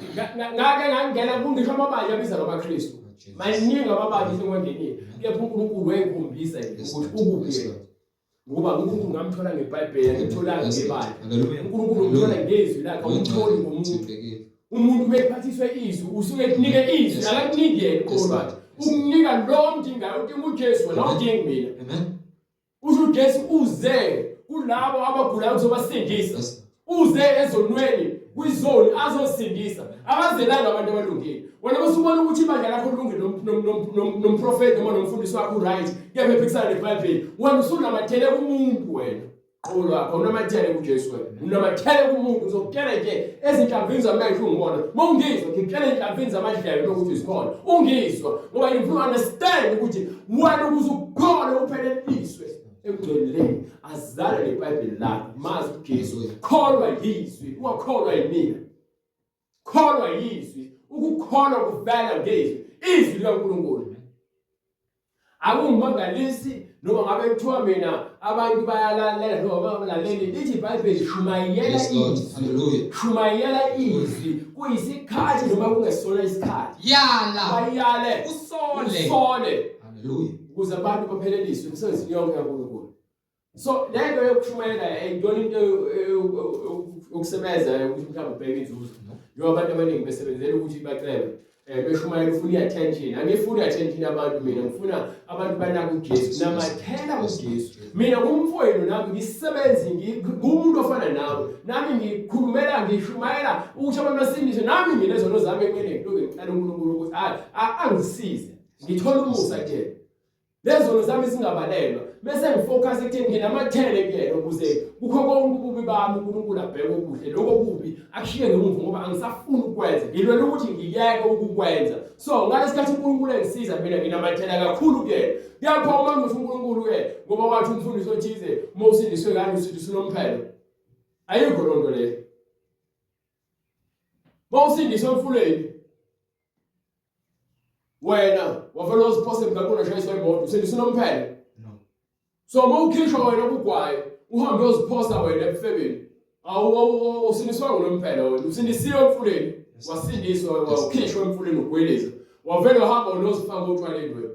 Ngake ngangena kungisho amabandla abiza ngamaKristu. Maningi amabandla esengiwangenile. Kepha uNkulunkulu wayengikhombisa ukuthi ukuphi yena. Ngoba uNkulunkulu ngamthola ngeBhayibheli, angimtholanga ngebandla. UNkulunkulu umthola ngezwi lakhe, awumtholi ngomuntu. Umuntu uma ephathiswe izwi, usuke ekunike izwi, akakuniki yena uqobo lwakhe. Ukunika lo omdingayo, udinga uJesu wena, awudingi mina. Usho uJesu uze kulabo abagulayo ukuzobasindisa. Uze ezonweni kwizoni azosindisa. Abazelanga abantu abalungile. Wena usubona ukuthi ibandla lakho lilungile nomprofeti noma nomfundisi wakho uright, kepha ephikisana neBhayibheli. Wena usunamathele kumuntu wena. Qobo lwakho unamathele kuJesu wena. Unamathele kumuntu uzokutshela nje ezinhlamvini zamehlo ungibona. Uma ungizwa ngikutshela ezinhlamvini zamadlebe ukuthi zikhona. Ungizwa ngoba you understand ukuthi wena ukuze ukhole upheleliswe. Ekugcweleni azale nebhayibheli lakho mazi uJesu kholwa yizwi ungakholwa yimina kholwa yizwi ukukholwa kuvela ngezwi izwi likaNkulunkulu akungimangalisi noma ngabe kuthiwa mina abantu bayalalela noma bangalaleli lithi ibhayibheli shumayela izwi shumayela izwi kuyisikhathi noma kungesona isikhathi yala bayale usole usole haleluya ukuze abantu bapheleliswe emsebenzini yonke kaNkulunkulu so le nto yokushumayela ayiyona into yokusebenza ukuthi mhlawumbe ubheke inzuzo njengoba abantu abaningi besebenzela ukuthi bacebe um beshumayela ufuna i-attention angifuni i-attention abantu mina ngifuna abantu banake ujesu namathela kujesu mina ngumfowenu nami ngisebenzi ngumuntu ofana nawe nami ngikhulumela ngishumayela ukuthi abantu basindiswe nami nginezono zami ekumele ngiloke ngicela unkulunkulu ukuthi angisize ngithola umusa kuyena lezono zami zingabalelwa bese ngifocus ekutheni nginamathele kuyena ukuze kukho konke ububi bami uNkulunkulu abheke okuhle lokho kubi akushiye ngemuva ngoba angisafuni ukwenza ngilwela ukuthi ngiyeke ukukwenza so ngalesikhathi uNkulunkulu engisiza mina nginamathela kakhulu kuyena kuyapha uma ngithi uNkulunkulu ke ngoba wathi umfundisi othize uma usindiswe kanje usindiswe unomphelo ayikho loo nto leyo uma usindiswe emfuleni wena wavele waziphosa emgaqweni washayiswa imoto usindisa unomphelo No. so uma ukhishwa wena kugwayi uhambe uyoziphosa wena ebufebeni awusindiswa ngunomphelo wena usindisiwe emfuleni wasindiswa wakhishwa emfuleni ugweleza wavele wahamba unozifaka otshwaleni wena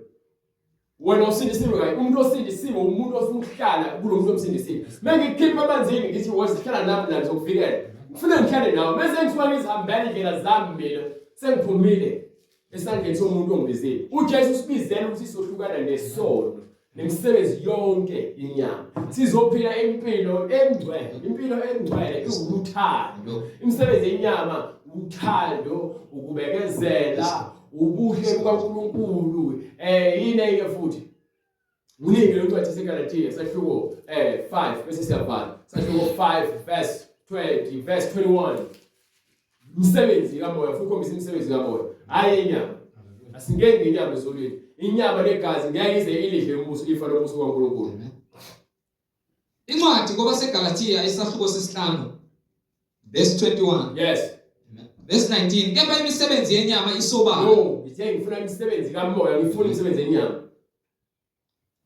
wena usindisiwe kayi umuntu osindisiwe umuntu ofuna ukuhlala kulo muntu omsindisile uma ngikukhipha emanzini ngithi wozihlala nami la ngizokuvikela ngifuna ngihlale nawe bese ngisuka ngizihambela indlela zami mina sengiphumile esandleni somuntu ongibizile uJesu usibizela ukuthi sizohlukana nesono nemisebenzi yonke yenyama sizophila impilo engcwele impilo engcwele iwuthando imisebenzi yenyama uthando ukubekezela ubuhle bukaNkulunkulu eh yini enye futhi Nginike le ncwadi yaseGalatiya sahluko 5 bese siyavala. Sahluko 5 verse 20 verse 21. Umsebenzi kamoya futhi ukhombisa imisebenzi kamoya. Hayi inyama. Asingeni ngenyama ezulwini. Inyama negazi ngeke ize ilidle umbuso ifa lombuso kaNkulunkulu. Incwadi kwabaseGalatiya isahluko sesihlanu verse 21. Yes. Verse 19 kepha imisebenzi yenyama isobala. No, ngithe ngifuna imisebenzi kamoya, ngifuna imisebenzi yenyama.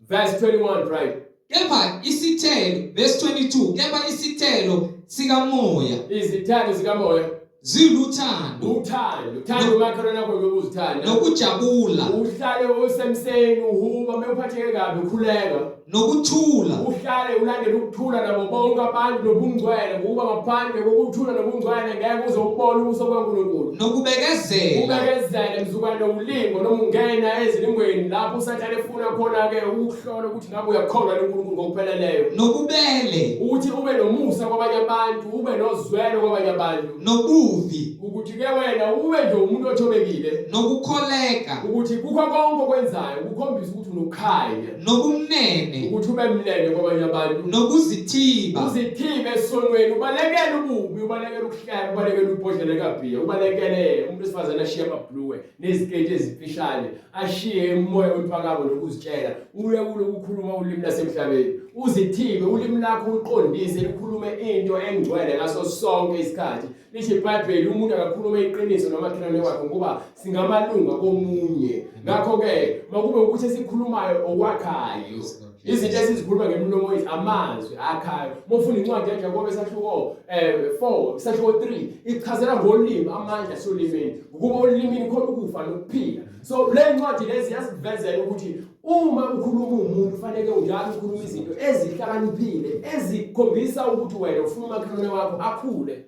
Verse 21 right. Kepha isithelo verse 22 kepha isithelo sikamoya izithelo zikamoya ziluthando uthando uthando umakhelwane wakho njengoba uzithanda nokujabula uhlale usemseni uhuba uma uphatheke kabi ukhuleka nokuthula uhlale ulandele ukuthula nabo bonke abantu nobungcwele ngokuba ngaphandle kokuthula nobungcwele ngeke uze ubone ubuso bukaNkulunkulu nokubekezela ubekezele mzukwane ulingo noma ungena ezilingweni lapho usathane efuna khona-ke ukuhlola ukuthi ngabe uyakholwa uNkulunkulu ngokupheleleyo nobubele ukuthi ube nomusa kwabanye abantu ube nozwelo kwabanye abantu nobuvi ukuthi ke wena ube nje umuntu othobekile nokukholeka ukuthi kukho konke okwenzayo kukhombisa ukuthi unokukhanya nobumnene ukuthi ube mnene kwabanye abantu nokuzithiba uzithibe esonweni ubalekele ububi ubalekele ukuhleka ubalekele ubhodlela kabhiya ubalekele umuntu wesifazane ashiye amabhluwe neziketi ezimfishane ashiye umoya wempakamo nokuzitshela uye kulokukhuluma ulimi lasemhlabeni uzithibe ulimi lakho uliqondise likhulume into engcwele ngaso sonke isikhathi Lithi iBhayibheli umuntu akakhulume iqiniso nomakhelwane wakhe ngoba singamalunga komunye. Ngakho-ke makube ukuthi esikhulumayo okwakhayo. Izinto esizikhuluma ngemilomo yethu amazwi akhayo. Uma ufunda incwadi yaJakobe isahluko 4, isahluko 3 ichazela ngolimi amandla asolimini. Ukuba olimini khona ukufa nokuphila. So le ncwadi lezi yasivezela ukuthi uma ukhuluma umuntu ufanele unjalo ukhuluma izinto ezihlakaniphile ezikhombisa ukuthi wena ufuna umakhelwane wakho akhule.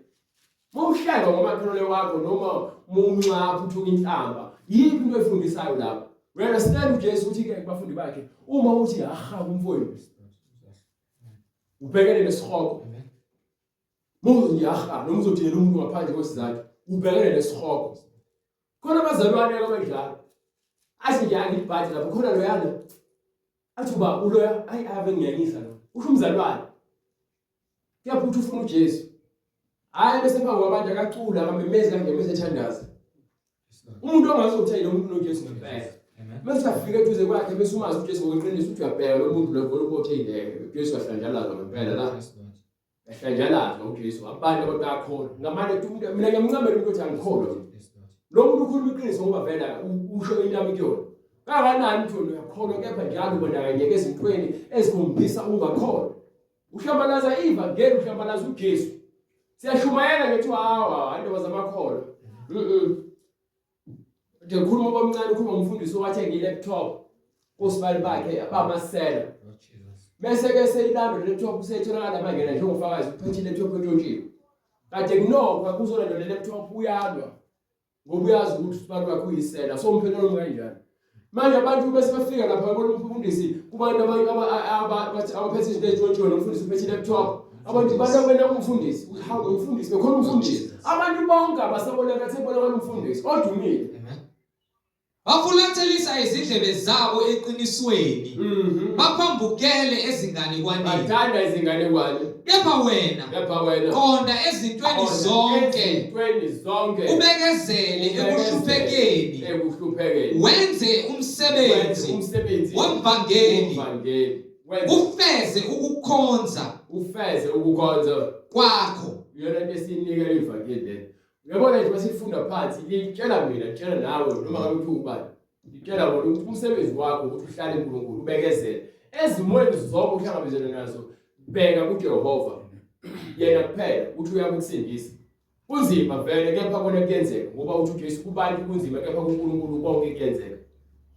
Mawuhleka ngomakhelwane wakho noma munxapha uthuka inhlamba, yiphi into efundisayo lapho? We understand uJesu uthi ke kubafundi bakhe, uma uthi haha kumfowenu ubhekene nesihogo. Muzu nje haha noma uzothela umuntu ngaphandle kwesizathu, ubhekene nesihogo. Khona abazalwane abanjalo. Athi nje angibhadi lapho khona loyana. Athi uba uloya ayi ave ngiyanyisa lo. Usho umzalwane. Kepha uthi ufuna uJesu. Hayi bese phambi kwabantu akacula akamemezi kanje bese ethandaza. Umuntu ongazothi lo muntu noJesu ngempela. Mase afika eduze kwakhe bese umazi uJesu ngokweqiniso uthi uyabheka lo muntu lo vele ubothe ile uJesu wahlanjalazwa ngempela la. Yahlanjalazwa uJesu abantu abakakholwa. Ngamane uthi umuntu mina ngiyamncamela umuntu othi angikholwa. Lo muntu ukhuluma iqiniso ngoba vele usho into yami kuyona. Kangakanani uthi wena uyakholwa kepha njalo ubandakanyeka ezintweni ezikhombisa ungakholwa. Uhlambalaza ivangeli uhlambalaza uJesu. Siyashumayela ngithi hawa indoba zamakholwa. Mhm. Nje khuluma obamncane ukhuluma ngomfundisi owathenga i-laptop kosibali bakhe abamasela. Bese ke seyilanda le laptop useyitholakala mangena njengofakazi uphethe i-laptop entshontshiwe. Kade kunokho kuzolanda le laptop uyalwa. Ngoba uyazi ukuthi usibali wakhe uyisela so umphendula noma kanjani. Manje abantu bese befika lapha babona umfundisi kubantu abaphethe izinto ezintshontshiwe nomfundisi uphethe i-laptop. Abantu balobela umfundisi, uhambe umfundisi bekhona umfundisi. Abantu bonke abasabonakala sebonakala umfundisi odumile. Bafulathelisa izindlebe zabo eqinisweni. Baphambukele ezinganekwaneni. Bathanda izinganekwane. Kepha wena, Kepha wena qonda ezintweni zonke, ezintweni zonke ubekezele ekuhluphekeni, ekuhluphekeni wenze wenze umsebenzi umsebenzi womvangeli, womvangeli wenze ufeze ukukhonza ufeze ukukhonza kwakho. iyona nto esiyinikela ivangeli le uyabona nje masifunda phansi litshela mina litshela nawe noma ngabe kuthiwa ubani litshela wona ukuthi umsebenzi wakho ukuthi uhlale uNkulunkulu ubekezele ezimweni zonke uhlangabezene nazo bheka kuJehova yena kuphela uthi uyakusindisa kunzima vele kepha kona kuyenzeka ngoba uthi uJesu kubantu kunzima kepha kuNkulunkulu konke kuyenzeka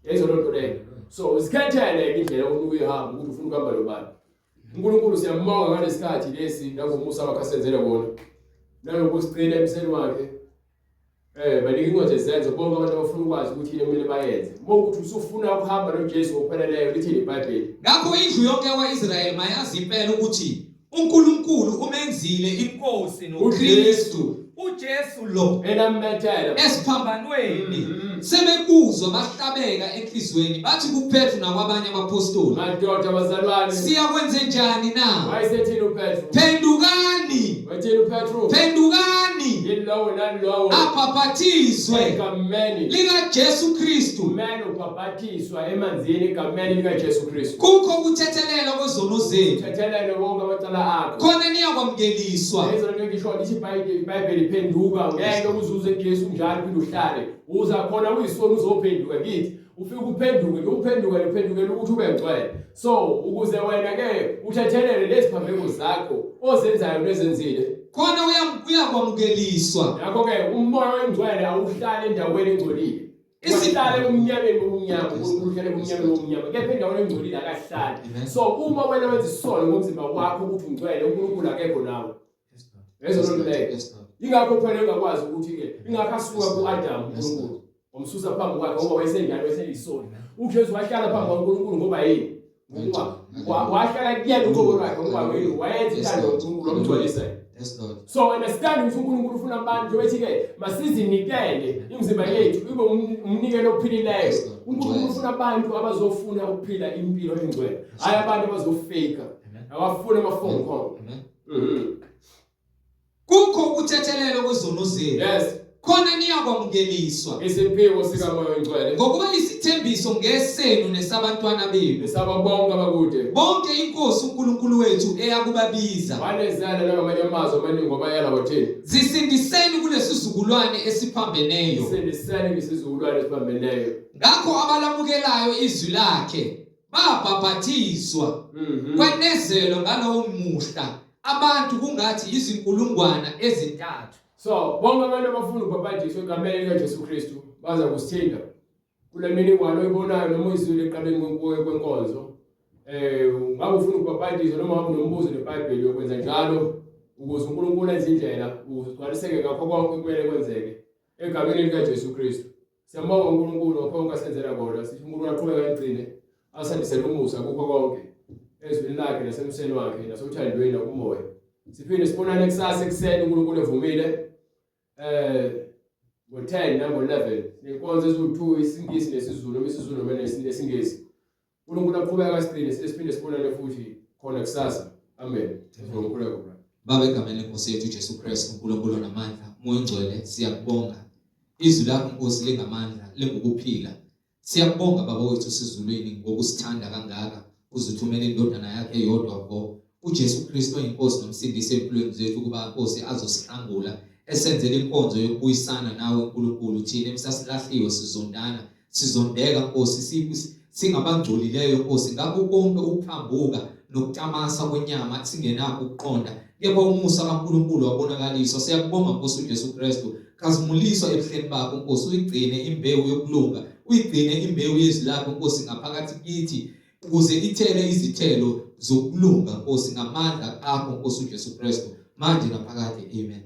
yayizwa loo nto leyo so uzikhethele ke indlela ofuna ukuyihamba ukuthi ufuna ukuhamba nobani uNkulunkulu siyambonga ngalesikhathi lesi nangomusa wakhe asenzele wona nanokusigcina emseni wakhe Banika incwadi ezenzo bonke abantu abafuna ukwazi ukuthi yini okumele bayenze. Uma ukuthi usufuna ukuhamba noJesu ngokupheleleyo lithini iBhayibheli? Ngakho indlu yonke yakwa-Israyeli mayazi impela ukuthi uNkulunkulu umenzile inkosi noKristu uJesu lo Enambethela. esiphambanweni. Sebekuzwa bahlabeka enhliziyweni bathi kuPetru nakwabanye abapostoli. Madoda bazalwane. Siyakwenze njani na? Wayesethini uPetru? Phendukani. Wathini uPetru? Phendukani. Yilowo nalowo. Abhaphathizwe. Egameni likaJesu Kristu. Kumele ubhaphathizwa emanzini egameni likaJesu Kristu. Kukho ukuthethelelwa kwezono zenu. Thethelelwe wonke amacala akho. Khona niyakwamukeliswa. Lezo nto ngisho lithi iBhayibheli phenduka ngeke uzuze kuJesu njalo uphinde uhlale. Uza khona uyisoni uzophenduka kithi. Ufike uphenduke, uphenduke uphendukele ukuthi ube ngcwele. So ukuze wena ke uthethelele lezi phambeko zakho ozenzayo nezenzile. Khona uyakwamukeliswa. Ngakho ke umoya oyingcwele awuhlali endaweni engcolile. Isihlale emnyameni bomnyama, uNkulunkulu uhlale emnyameni bomnyama. Kepha endaweni engcolile akahlali. So uma wena wenza isono ngomzimba wakho ukuthi ungcwele, uNkulunkulu akekho nawe. Lezo nto leyo. Ingakho phela engakwazi ukuthi ke ingakho asuka kuAdam uNkulunkulu. Wamsusa phambi kwakhe ngoba wayesenjalo wayeselisoni. UJesu wahlala phambi kwaNkulunkulu ngoba yini? Ngoba wahlala kuyena uqobo lwakhe ngoba yini? Wayenza intando kaNkulunkulu wamgcwalisa. So understand ukuthi uNkulunkulu ufuna abantu njengoba ethi ke masizinikele imizimba yethu ibe umnikelo ophilileyo. uNkulunkulu ufuna abantu abazofuna ukuphila impilo engcwele, hayi abantu abazofake. Abafuna ama phone call. Kukho ukuthethelelwa kwezono zenu. Yes. Khona niyakwamukeliswa. Isiphiwo sikaMoya oNgcwele. Ngokuba isithembiso ngesenu nesabantwana benu. Nesabo bonke abakude. Bonke inkosi uNkulunkulu wethu eyakubabiza. Wanezela nangamanye amazwi amaningi ngoba wathini? Zisindiseni kulesizukulwane esiphambeneyo. Sindiseni kulesizukulwane esiphambeneyo. Ngakho abalamukelayo izwi lakhe babhabhathizwa. Kwenezelwa ngalowo muhla abantu kungathi izinkulungwana ezintathu. So bonke abantu abafuna ukubhabhadiswa egameni likaJesu Kristu baza kusithinta kule mininingwane oyibonayo noma oyizwile ekuqaleni kwenkonzo. Ngabe ufuna ukubhabhadiswa noma ngabe unombuzo neBhayibheli yokwenza njalo ukuze uNkulunkulu enze indlela ukuze ugcwaliseke ngakho konke kumele kwenzeke egameni likaJesu Kristu. Siyambonga uNkulunkulu ngakho konke asenzela kona. Sithi uNkulunkulu aqhubeke agcine asandisele umusa kukho konke ezwini lakhe nasemseni wakhe nasothandweni nakumoya. Siphinde sibonane kusasa ekuseni uNkulunkulu evumile. Ngo-10 nango-11 sinenkonzo eziwu-2 isiNgisi nesiZulu noma isiZulu noma nesiNgisi. uNkulunkulu aqhubeke asigcine siphinde sibonane futhi khona kusasa. Amen. Ngomkhuleko bra. Baba egameni lenkosi yethu uJesu Kristu uNkulunkulu onamandla, uMoya oNgcwele siyakubonga. Izwi lakho Nkosi lingamandla, lingukuphila. Siyakubonga Baba wethu osezulwini ngokusithanda kangaka, uzuthumela indodana yakhe eyodwa vo, uJesu Kristu oyinkosi nomsindisi empilweni zethu ukuba Nkosi azosihlangula, esenzela inkonzo yokubuyisana nawe Nkulunkulu thina emsasilahliwe sizondana sizondeka Nkosi singabangcolileyo Nkosi ngakho konke ukuphambuka nokutamasa kwenyama singenakho ukuqonda kepha umusa kaNkulunkulu wabonakaliswa siyakubonga Nkosi uJesu Kristu khazimuliswa ebuhleni bakho Nkosi uyigcine imbewu yokulunga uyigcine imbewu yezwi lakho Nkosi ngaphakathi kithi ukuze ithele izithelo zokulunga Nkosi ngamandla akho Nkosi uJesu Kristu manje naphakade amen.